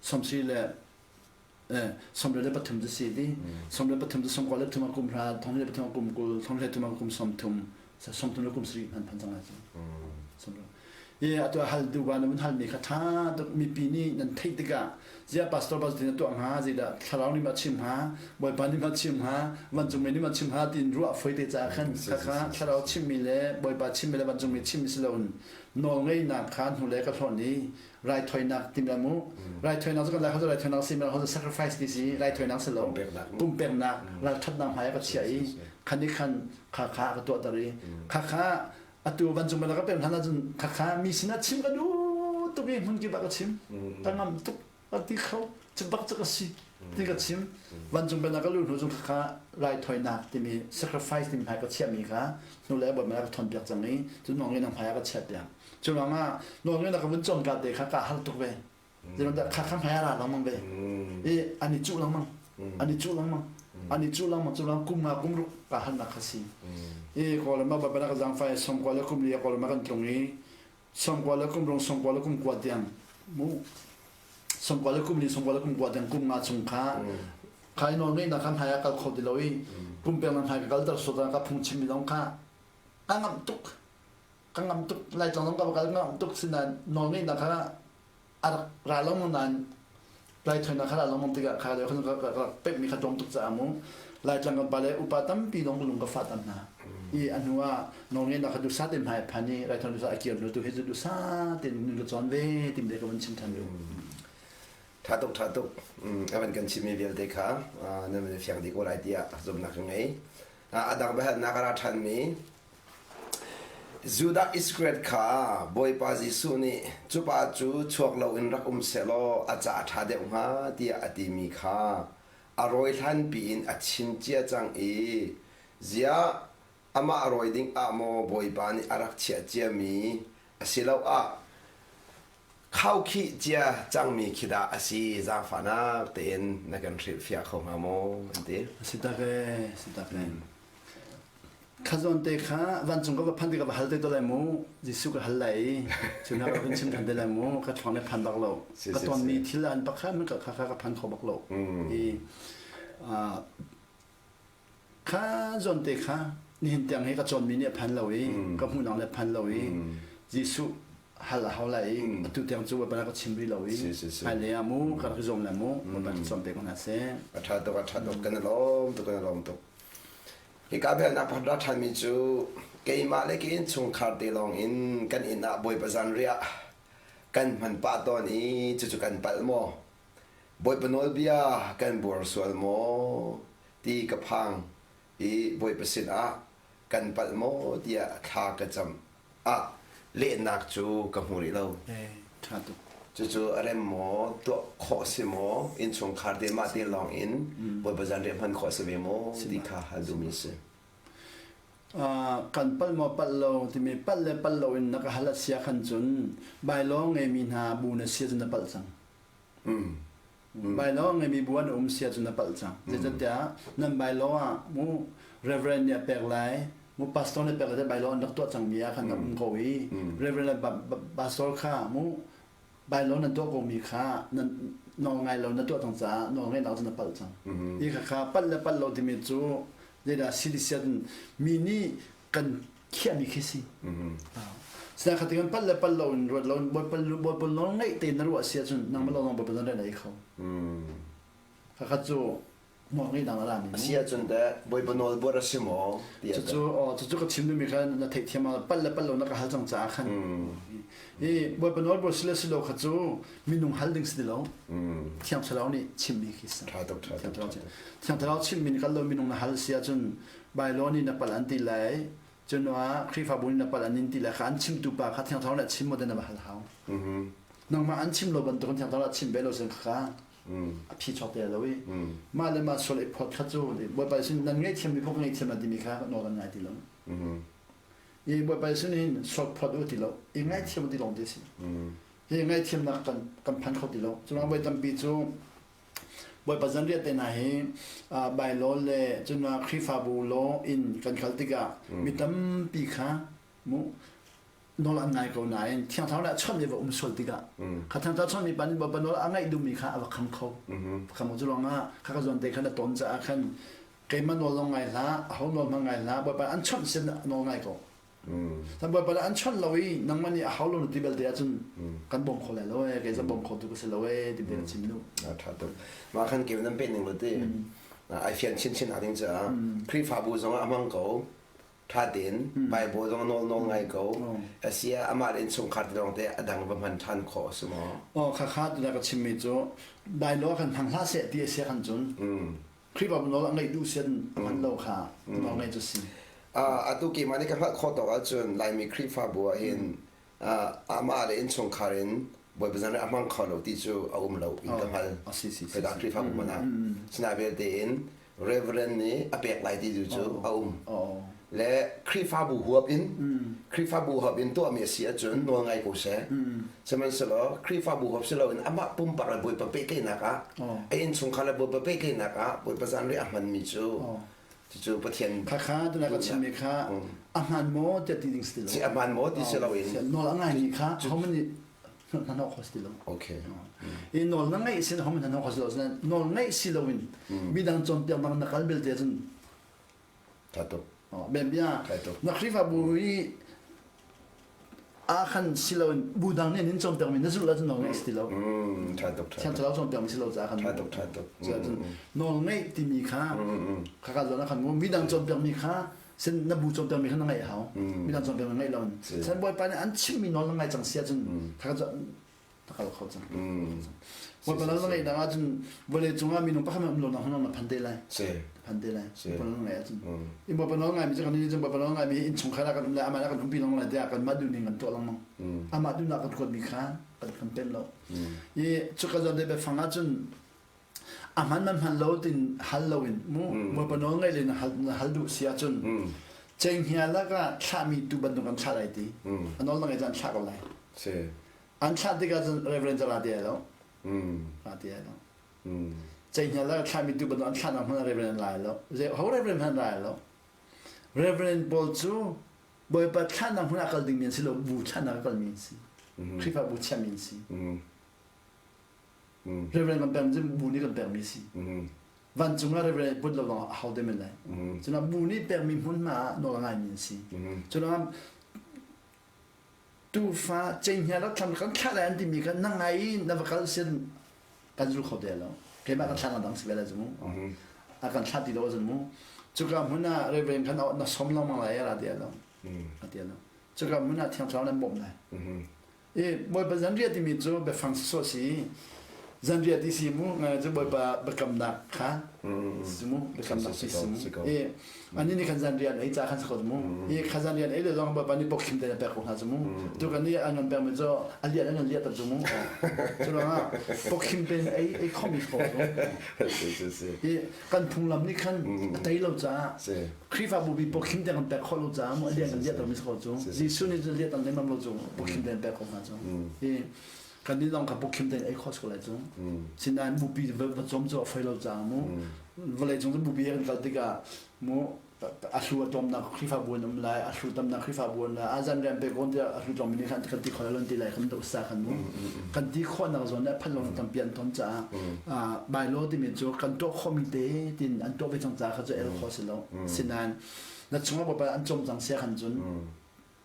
70 le 23 cu si ti 23 cu 23 a kum hra 23 a kum 20 33 a kum 30 30 le kum sarih hman phan cang lai cu i atu hal du ba na mun hal mi kha tha tuk mipi nih nan theih tikah zia pastor pastor na tuah hnga zeidah thlarau nih ma chim hnga bawipa nih ma chim hnga vancung mi nih ma chim hnga tin ruah foi te ca khan kha kha thlarau chimmi le bawipa chimmi le vancung mi chimmi si loin nawl ngeihnak kha hnu le ka hlawn i raithawinak ti mi mu raithawinak cu kan lai ho raithawinak si ho sacrifice ti si raithawinak si lo pumpeknak ralthatnak hmai ka chia i khan i khan kha kha ka tuah tar i kha kha atu vancung bana ka pem hlan ahcun kha kha mi sinah chim ka duh tuk i hmun kip ah ka chim ka ngam tuk ka ti kho cu bak cu ka si ti ka chim vancung bana ka lu hnu cun kha kha raithawinak timi sacrifice timi hmai ka chiahmi kha hnu le bawi ka thawn piak cang i cu nong in hmai ka chiah piak Cu ruangah nawlngeihnak ka vun cawn ka te kha ka har tuk ve. Zeiruangah kha kha hmai a ra lengmang ve. I an i cuh lengmang. An i cuh lengmang. An i cuh lengmang. Cu ruang kum nga kum ruk ka harnak kha si. I Kawlram ah Baibal ka zaangfai sawmkua le kum li ah Kawlram ah kan tlung i sawmkua le kum rung sawmkua le kum kua tiang mu sawmkua le kum li sawmkua le kum kua tiang kum nga chung kha kha i nawlngeihnak kha hmai ah kal kho ti lo i pumpek na hmai ka kalter sual ka phungchim mi zong kha ka ngamh tuk. Ka ngam tuk Laitlang zong ka va kal ngam tuk sinain nawlngeihnak kha a rak ra lo mu nain raithawinak kha ra lo mu tikah kha le ka rak pekmi kha tlawm tuk caah mu Laitlang kan pale upa tampi lawng lung ka fah tam hna i a hnu ah nawlngeihnak kha duhsah tein hmai a phan i raithawinak duhsah a kir hnu tu hi cu duhsah tein nun ka cawn ve tim te ka vun chim than ve. Tha tuk tha tuk a van kan chimmi vialte kha nan van fiang dih ko lai tiah zumhnak ka ngei. A dang biahalnak a ra ṭhanmi Judah Iskariot kha Bawipa Jesuh nih cu pa cu chuak loin rak um sehlaw a ca a ṭha deuh hnga tiah a timi kha a rawi hlanpi in a chim cia cang i ziah amah rawi ding ah maw Bawipa nih a rak chiah ciami asiloah khaukhih cia cangmi khi dah a si zaangfahnak tein na kan hrilhfiah kho hnga maw an ti. Si tak ee, si tak ee. Kha zawn te kha vancung ka va phan ti ka va hal te to lai mu. Jesuh ka hal lai i cun ka vun chim than te lai mu. Ka thluang le phan bak lo. Ka tonmi thil an pakhat ka kha ka phan kho bak lo. I kha zawn te kha nihin tiang hi ka cawnmi nih a phan lo i ka hmuhnak le phan lo i Jesuh hal a hau lai i atu tiang cu Bawipa ka chim rih lo i hmailei ah mu ka rak i zuam lai mu Bawipa nih cawn pe ko hna seh. A ṭha tuk a ṭha tuk kan i lawm tuk kan i lawm tuk. Hika biaknak pakhat ra ṭhanmi cu keimah le ka innchungkhar te lawng in kan inn ah Bawipa zanriah kan hman pah tawn i cucu kan palh maw? Bawipa nawlbia kan buar sual maw ti ka phang i Bawipa sinah kan palh maw tiah thla ka cam ah lehnak cu ka hmu rih lo. Ṭha tuk. Cucu a rem maw, tuah khawh si maw, innchungkhar te mah te lawng in Bawipa zanriah hman khawh si ve maw ti kha hal duhmi a si. Kan palh maw palh lo timi palh le palh lo in na ka hal a sia khan cun bylaw ngeimi hna bu na sia cun na palh cang. Bylaw ngeimi bu an um sia cun na palh cang. Zeicahtiah nan bylaw ah mu Reverend nih a pek lai, mu pastor nih a pek lai bylaw an rak tuah cangmi ah khan a um ko i Reverend le pastor kha mu bylaw nan tuah komi kha nan nawl ngai lo na tuah cang caah nawl ngeihnak cu na palh cang. Hi kha kha palh le palh lo timi cu zeidah silisian mi nih kan khiahmi khi si. Sina kha tikan palh le palh lo in ruat lo in bawipa bawipa nawl ngeih tein na ruah si ahcun nangmah lawng bawipa zan rian ei kho. Khakhat cu nawl ngeih dang a rami. A si ahcun teh bawipa nawl buar a si maw? Cucu cucu ka chim duhmi kha na theihthiam ah palh le palh lo na ka hal cang caah khan. I bawipa nawl buar si le si lo kha cu minung hal ding si ti lo. Thiang Thlarau nih chimmi khi si. Tha tuk tha tuk. Thiang Thlarau chimmi ni kal lo minung na hal si ahcun Bailo nih na palh an ti lai cun ah Khrihfabu nih na palh an in ti lai kha an chimtu pa kha Thiang Thlarau nih a chim maw ti na va hal hau. Nangmah an chim lo bantukin Thiang Thlarau a chim ve lo sin kha a phi chuak te lo i mah le mah sual i phawt kha cu Bawipa sin nan ngaihthiam mi phung ka ngaihthiam na timi kha nawl an ngai ti lo. I Bawipa Jesuh nih hin sualphawt u ti lo, i ngaithiam u ti lawng ti a si. Hi ngaithiamnak kan kan phan kho ti lo. Cu ruang voi tampi cu Bawipa zanriah te hna hi Baibal le cun Khrihfabu law in kan kal tikah mi tampi kha mu nawl an ngai ko nain Thiang Thlarau nih a chawnhmi va um sual tikah kha Thiang Thlarau chawnhmi pa nih Bawipa nawl a ngaih duhmi kha a va kham kho. Kham kho cu ruangah kha ka zawn te kha na tawn caah khan keimah nawl zong ngai hlah, aho nawl hmang ngai hlah, Bawipa an chawnh sin nawl ngai ko. Tan Bawipa nih an chawnh lo i nangmah nih a hau lo na ti belte ahcun kan bawm kho lai lo ee, kei zong bawm kho tu ka si lo ee ti te ka chim duh. A ṭha tuk. Mah khan ke nan peh ning lo ti. Ai fian chinchin a ding caah Khrihfabu zong ah a hmang ko. Ṭha tein Bible zong nawl nawl ngai ko. Asia amah le innchungkhar te lawng te a dang va hman ṭhan khawh a si maw? Aw khakha tu ka chimmi cu Bailo kan hmang hlah seh ti a si khan cun Khrihfabu nawl a ngeih duh sian a hman lo kha nawl ngeih cu si. Atu keimah nih ka hngalh khawh tawk ahcun Laimi Khrihfabu ah hin amah le innchungkhar in Bawipa zan a hmang kho lo ti cu a um lo in ka hngal. Khoika Khrihfabu hmanh ah. Sinain vialte in Reverend nih a pek lai ti cu a um. Le Khrihfabu huap in Khrihfabu huap in tuahmi a si ahcun nawl ngai ko seh. Sihmanhsehlaw Khrihfabu huap si loin amah pumpak le Bawipa pehtlaihnak ah a innchungkhar le Bawipa pehtlaihnak ah Bawipa zanriah a hmanmi cu cucu Pathian Khakha tuna ka chimmi kha a hmaan maw tiah ti ding si ti lo. Si a hmaan maw ti si loin nawl a ngaimi kha homan nih hnahnawh kho si ti lo. Okay. I nawl na ngeih sin homan hnahnawh kho si lo. Nawl ngeih si loin midang cawnpiaknak na kal belte cun Tha tuk. Ben bia na Khrihfabu hi a khan si lo in bu dang nih an cawnpiak mi na zulh ahcun nawl ngeih si ti lo. Tha tuk tha. Thiang Thlarau cawnpiak mi si lo caah khan. Tha tuk tha tuk. Cun nawl ngeih timi kha kha ka zawn ah khan mu midang cawnpiak mi kha sin na bu cawnpiak mi kha na ngaih hau. Midang cawnpiak mi ngaih lo in. San Bawipa nih an chimmi nawl na ngai cang si ahcun kha ka na kal kho cang. Bawipa nawl na ngaih dang ahcun vawlei cungah minung pakhat um lo nak na phan te lai. Phan te lai. Bawipa nawl ngai ahcun. I Bawipa nawl ngai mi cu kan ni cun Bawipa nawl ngai mi hi innchungkhar ah kan um lai amah kan umpi lengmang lai tiah kanmah duhning kan tuah lengmang. Amah duhnak kan kuat mi kha kan kan pem lo. I cuka zawn te biafang ahcun a hman man hman lo tin hal lo in mu Bawipa nawl ngaih le na hal na hal duh si ahcun cenghngia lakah thlahmi tu bantuk an thlah lai ti. A nawl na ngaih cun an thlah ko lai. An thlah tikah cun Reverend cu ra ti ai lo. Ra ti ai lo. Cenghngia lakah thlahmi tu bantuk an thlahnak hmun ah Reverend an lai lo. Zei ho Reverend hmanh an lai lo. Reverend pawl cu Bawipa thlahnak hmun ah kal dingmi an si lo, bu thlahnak ah kalmi an si. Khrihfabu chiahmi an si. Reverend kan pekmi cu bu nih kan pekmi a si. Vancung ah reverend put lo lawng a hau te men lai. Cun bu nih pekmi hmunhma ah nawl a ngaimi an si. Cun tufa cenghngia rak thlam kan thlah lai an timi kha na ngai i na va kal sin kan zul kho te lo. Keimah kan thlah dang si ve lai cu mu. A kan thlah ti lo ahcun mu. Cuka hmun ah reverend khan na som lengmang lai ra ti lo. A ti lo. Cuka hmun ah Thiang Thlarau nan bawmh lai. I Bawipa zanriah timi cu biafang sawsawh si. Zanriah ti si mu ngai cu Bawipa biakamnak kha si mu biakamnak ti si mu. I ani nih khan zanriah an ei ca khan si ko mu. I kha zanriah an ei le zong Bawipa nih pawkhim te na pek ko hna cu mu. Tu kan nih an kan pek mi cu a lian an kan liah tak cu mu. Cu ruangah pawkhim te in ei ei khomi ko cu. I kan phunglam nih khan a tei lo caah Khrihfabu bi pawkhim te kan pek khawh lo caah mu a lian kan liah mi si ko cu. Jesuh nih cun liah tam lengmang lo cu pawkhim te pek ko hna cu. Hi kan nih zong kha pawkhim te ei khawh si ko lai cu. Sinain bupi va cawm cu a foi lo caah mu vawlei cung cu bupi he kan kal tikah mu a hlu a tlawmnak Khrihfabu an um lai, a hlu tamnak Khrihfabu an lai, a zan rian pe ko tiah a hlu tlawm mi nih khan kan ti khawh lai ti lai kan do sa khan mu. Kan ti khawhnak zawn le phan lo tampi an ton caah bylaw timi cu kan tuah khawhmi te tin an tuah ve cang caah kha cu el khawh si lo. Sinain na chungah Bawipa an cawm cang sia khan cun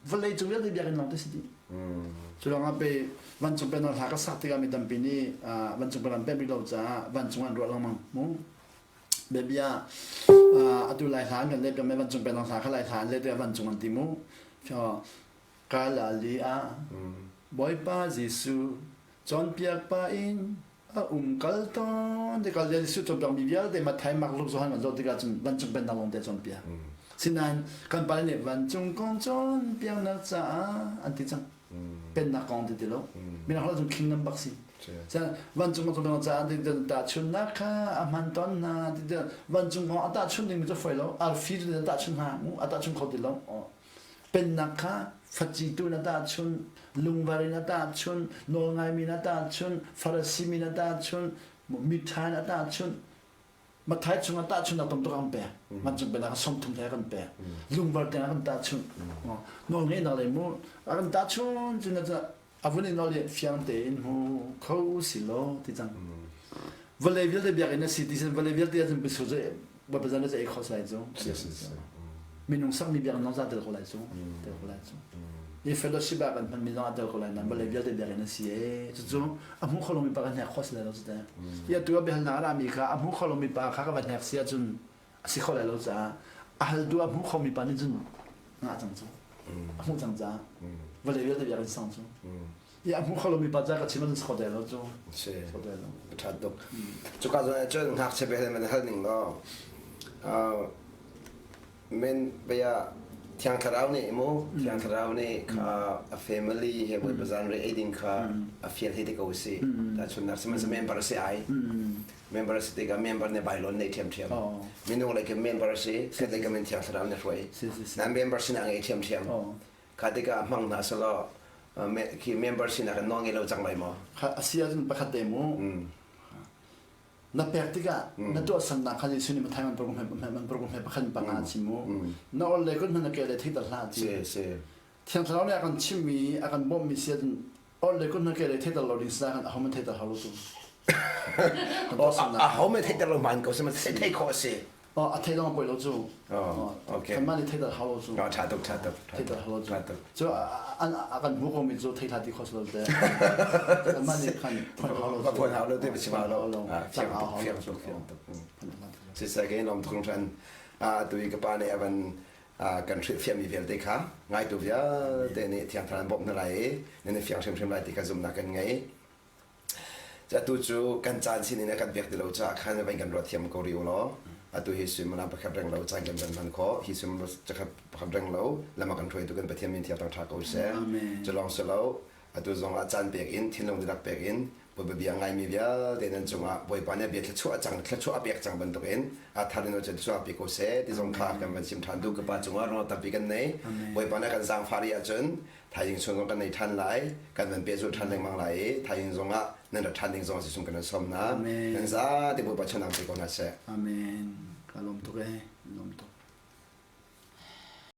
vawlei cung vialte biakinn lawng te si dih. Cu lawngah pe vancung pennak hla ka sak tikah mi tampi nih vancung pennak an pemh rih lo caah vancung an ruah lengmang mu. Biabia atu lai hla an kan let me vancung pennak hla kha lai hla an let vancung an ti mu. Kalali ah Bawipa Jesuh cawnpiak pah in a um kal tawn tikah Jesuh cawnpiak mi vialte Matthai, Mark, Luke, Johan kan zoh tikah cun vancung pennak lawng te cawnpiak. Sinain kan pale nih vancung kong cawnpiaknak caah an ti cang. Pennak kong ti ti lo. Minak lo cun kingdom bak si. Vancung kong cawnpiaknak caah ti tahchunnak kha a hman tawn hna ti vancung kong a tahchun ding mi cu foi lo. Arfi cu an tahchun hna mu a tahchun kho ti lo. Pennak kha facitu na tahchunh, lungvar in a tahchunh, nawlngaimi na tahchunh, Farasi mi na tahchunh, miṭha in a tahchunh, Mathai chungah tahchunhnak tam tuk an pek. Vancung pennak 30 he kan pek. Lungvar tiang kan tahchunh. Nawlngeihnak le mu a kan tahchun cun a vun in nawl fiang tein hmu kho si law ti cang. Vawlei vialte biakinn a si ti sin vawlei vialte ahcun bisu cu Bawipa zan cu ei kho si lai cu. Minung sakmi biakinn zong za tel ko lai cu. Tel ko lai cu. I fellowship ah kan hmanmi zong a tel ko lai na vawlei vialte biakinn a si ee. Cucu a hmu kho lomi pa kan hnek kho si lai lo cu teh. I atu a biahalnak a rami kha a hmu kho lomi pa kha ka va hnek si ahcun a si kho lai lo caah a haltu a hmu khomi pa nih cun ngah cang cu. A hmuh cang caah vawlei vialte biakinn sang cu. I a hmu kho lomi pa ca ka chim ahcun si kho te lo cu. Si. A ṭha tuk. Cuka zawn ah cun ngakchia bia man hal ning law men bia Thiang Thlarau nih mu Thiang Thlarau nih kha a family he Bawipa zan re ei ding kha a fial he te ko si. Tahchunnak sihmanhsehlaw member si ai. Member si tikah member nih bailon nei ṭhiamṭhiam. Minung lei ke member si, set lei ke men Thiang Thlarau nih hruai. Na member sinak ngei ṭhiamṭhiam. Kha tikah hmang hna selaw khi member sinak in nawl ngei lo cang lai maw? Kha a si ahcun pakhat te mu. Na pek tikah na tuahsernak kha Jesuh nih Matthai man paruk man paruk hme pakhat panga a chim mu. Na ol le kun hman na ke le theiter hlah ti. Thiang Thlarau nih a kan chimmi a kan bawmhmi si ahcun ol le kun hman ke le theiter lo ding sa kan aho man theiter hau lo tu. Aho man theiter lo hmaan ko sihmanhsehlaw theih khawh a si. A thei dong poi lo cu. Okay. Kanmah nih theiter hau lo cu. Ṭha tuk, ṭha tuk. Theiter hau lo cu. Cu a kan hmu ko mi cu thei hlah ti kho lo te. Kanmah nih khan phuan hau lo cu. Phuan hau lo te chim hau lo. Fiang tuk, fiang tuk, fiang tuk. Siseh ke lom tuk ṭhan. Tu i ka pa nih a van kan hrilhfiahmi vialte kha ngaitu vialte nih Thiang Thlarau an bawmh hna lai i nan i fiang hrimhrim lai ti kha zumhnak kan ngei. Atu cu kan caan sinin a kan pek ti lo caah khan van kan ruat thiam ko rih u law atu hi suimilam pakhat reng lo caan kan van hman khawh hi suimilam pakhat reng lo lam a kan hruaitu kan Pathian min thiang ṭha ko seh. Cu lawng si lo atu zong ah caan pek in thinlung dihlak pek in Bawipa bia ngaimi vialte nan cungah Bawipa nih bia thluachuah cang thluachuah a pek cang bantukin a thar in cun thluachuah pe ko seh ti zong kha kan van chim ṭhan duh ka pa cungah ruang tampi kan nei Bawipa nih kan zaangfah rih ahcun thaizing chung zong kan nei ṭhan lai kan van pehzulh ṭhan lengmang lai i thaizing zong ah nan ra ṭhan ding zong sisung kan sawm hna nan za te Bawipa chonang pe ko hna seh Amen ka lawm tuk e lawm tuk.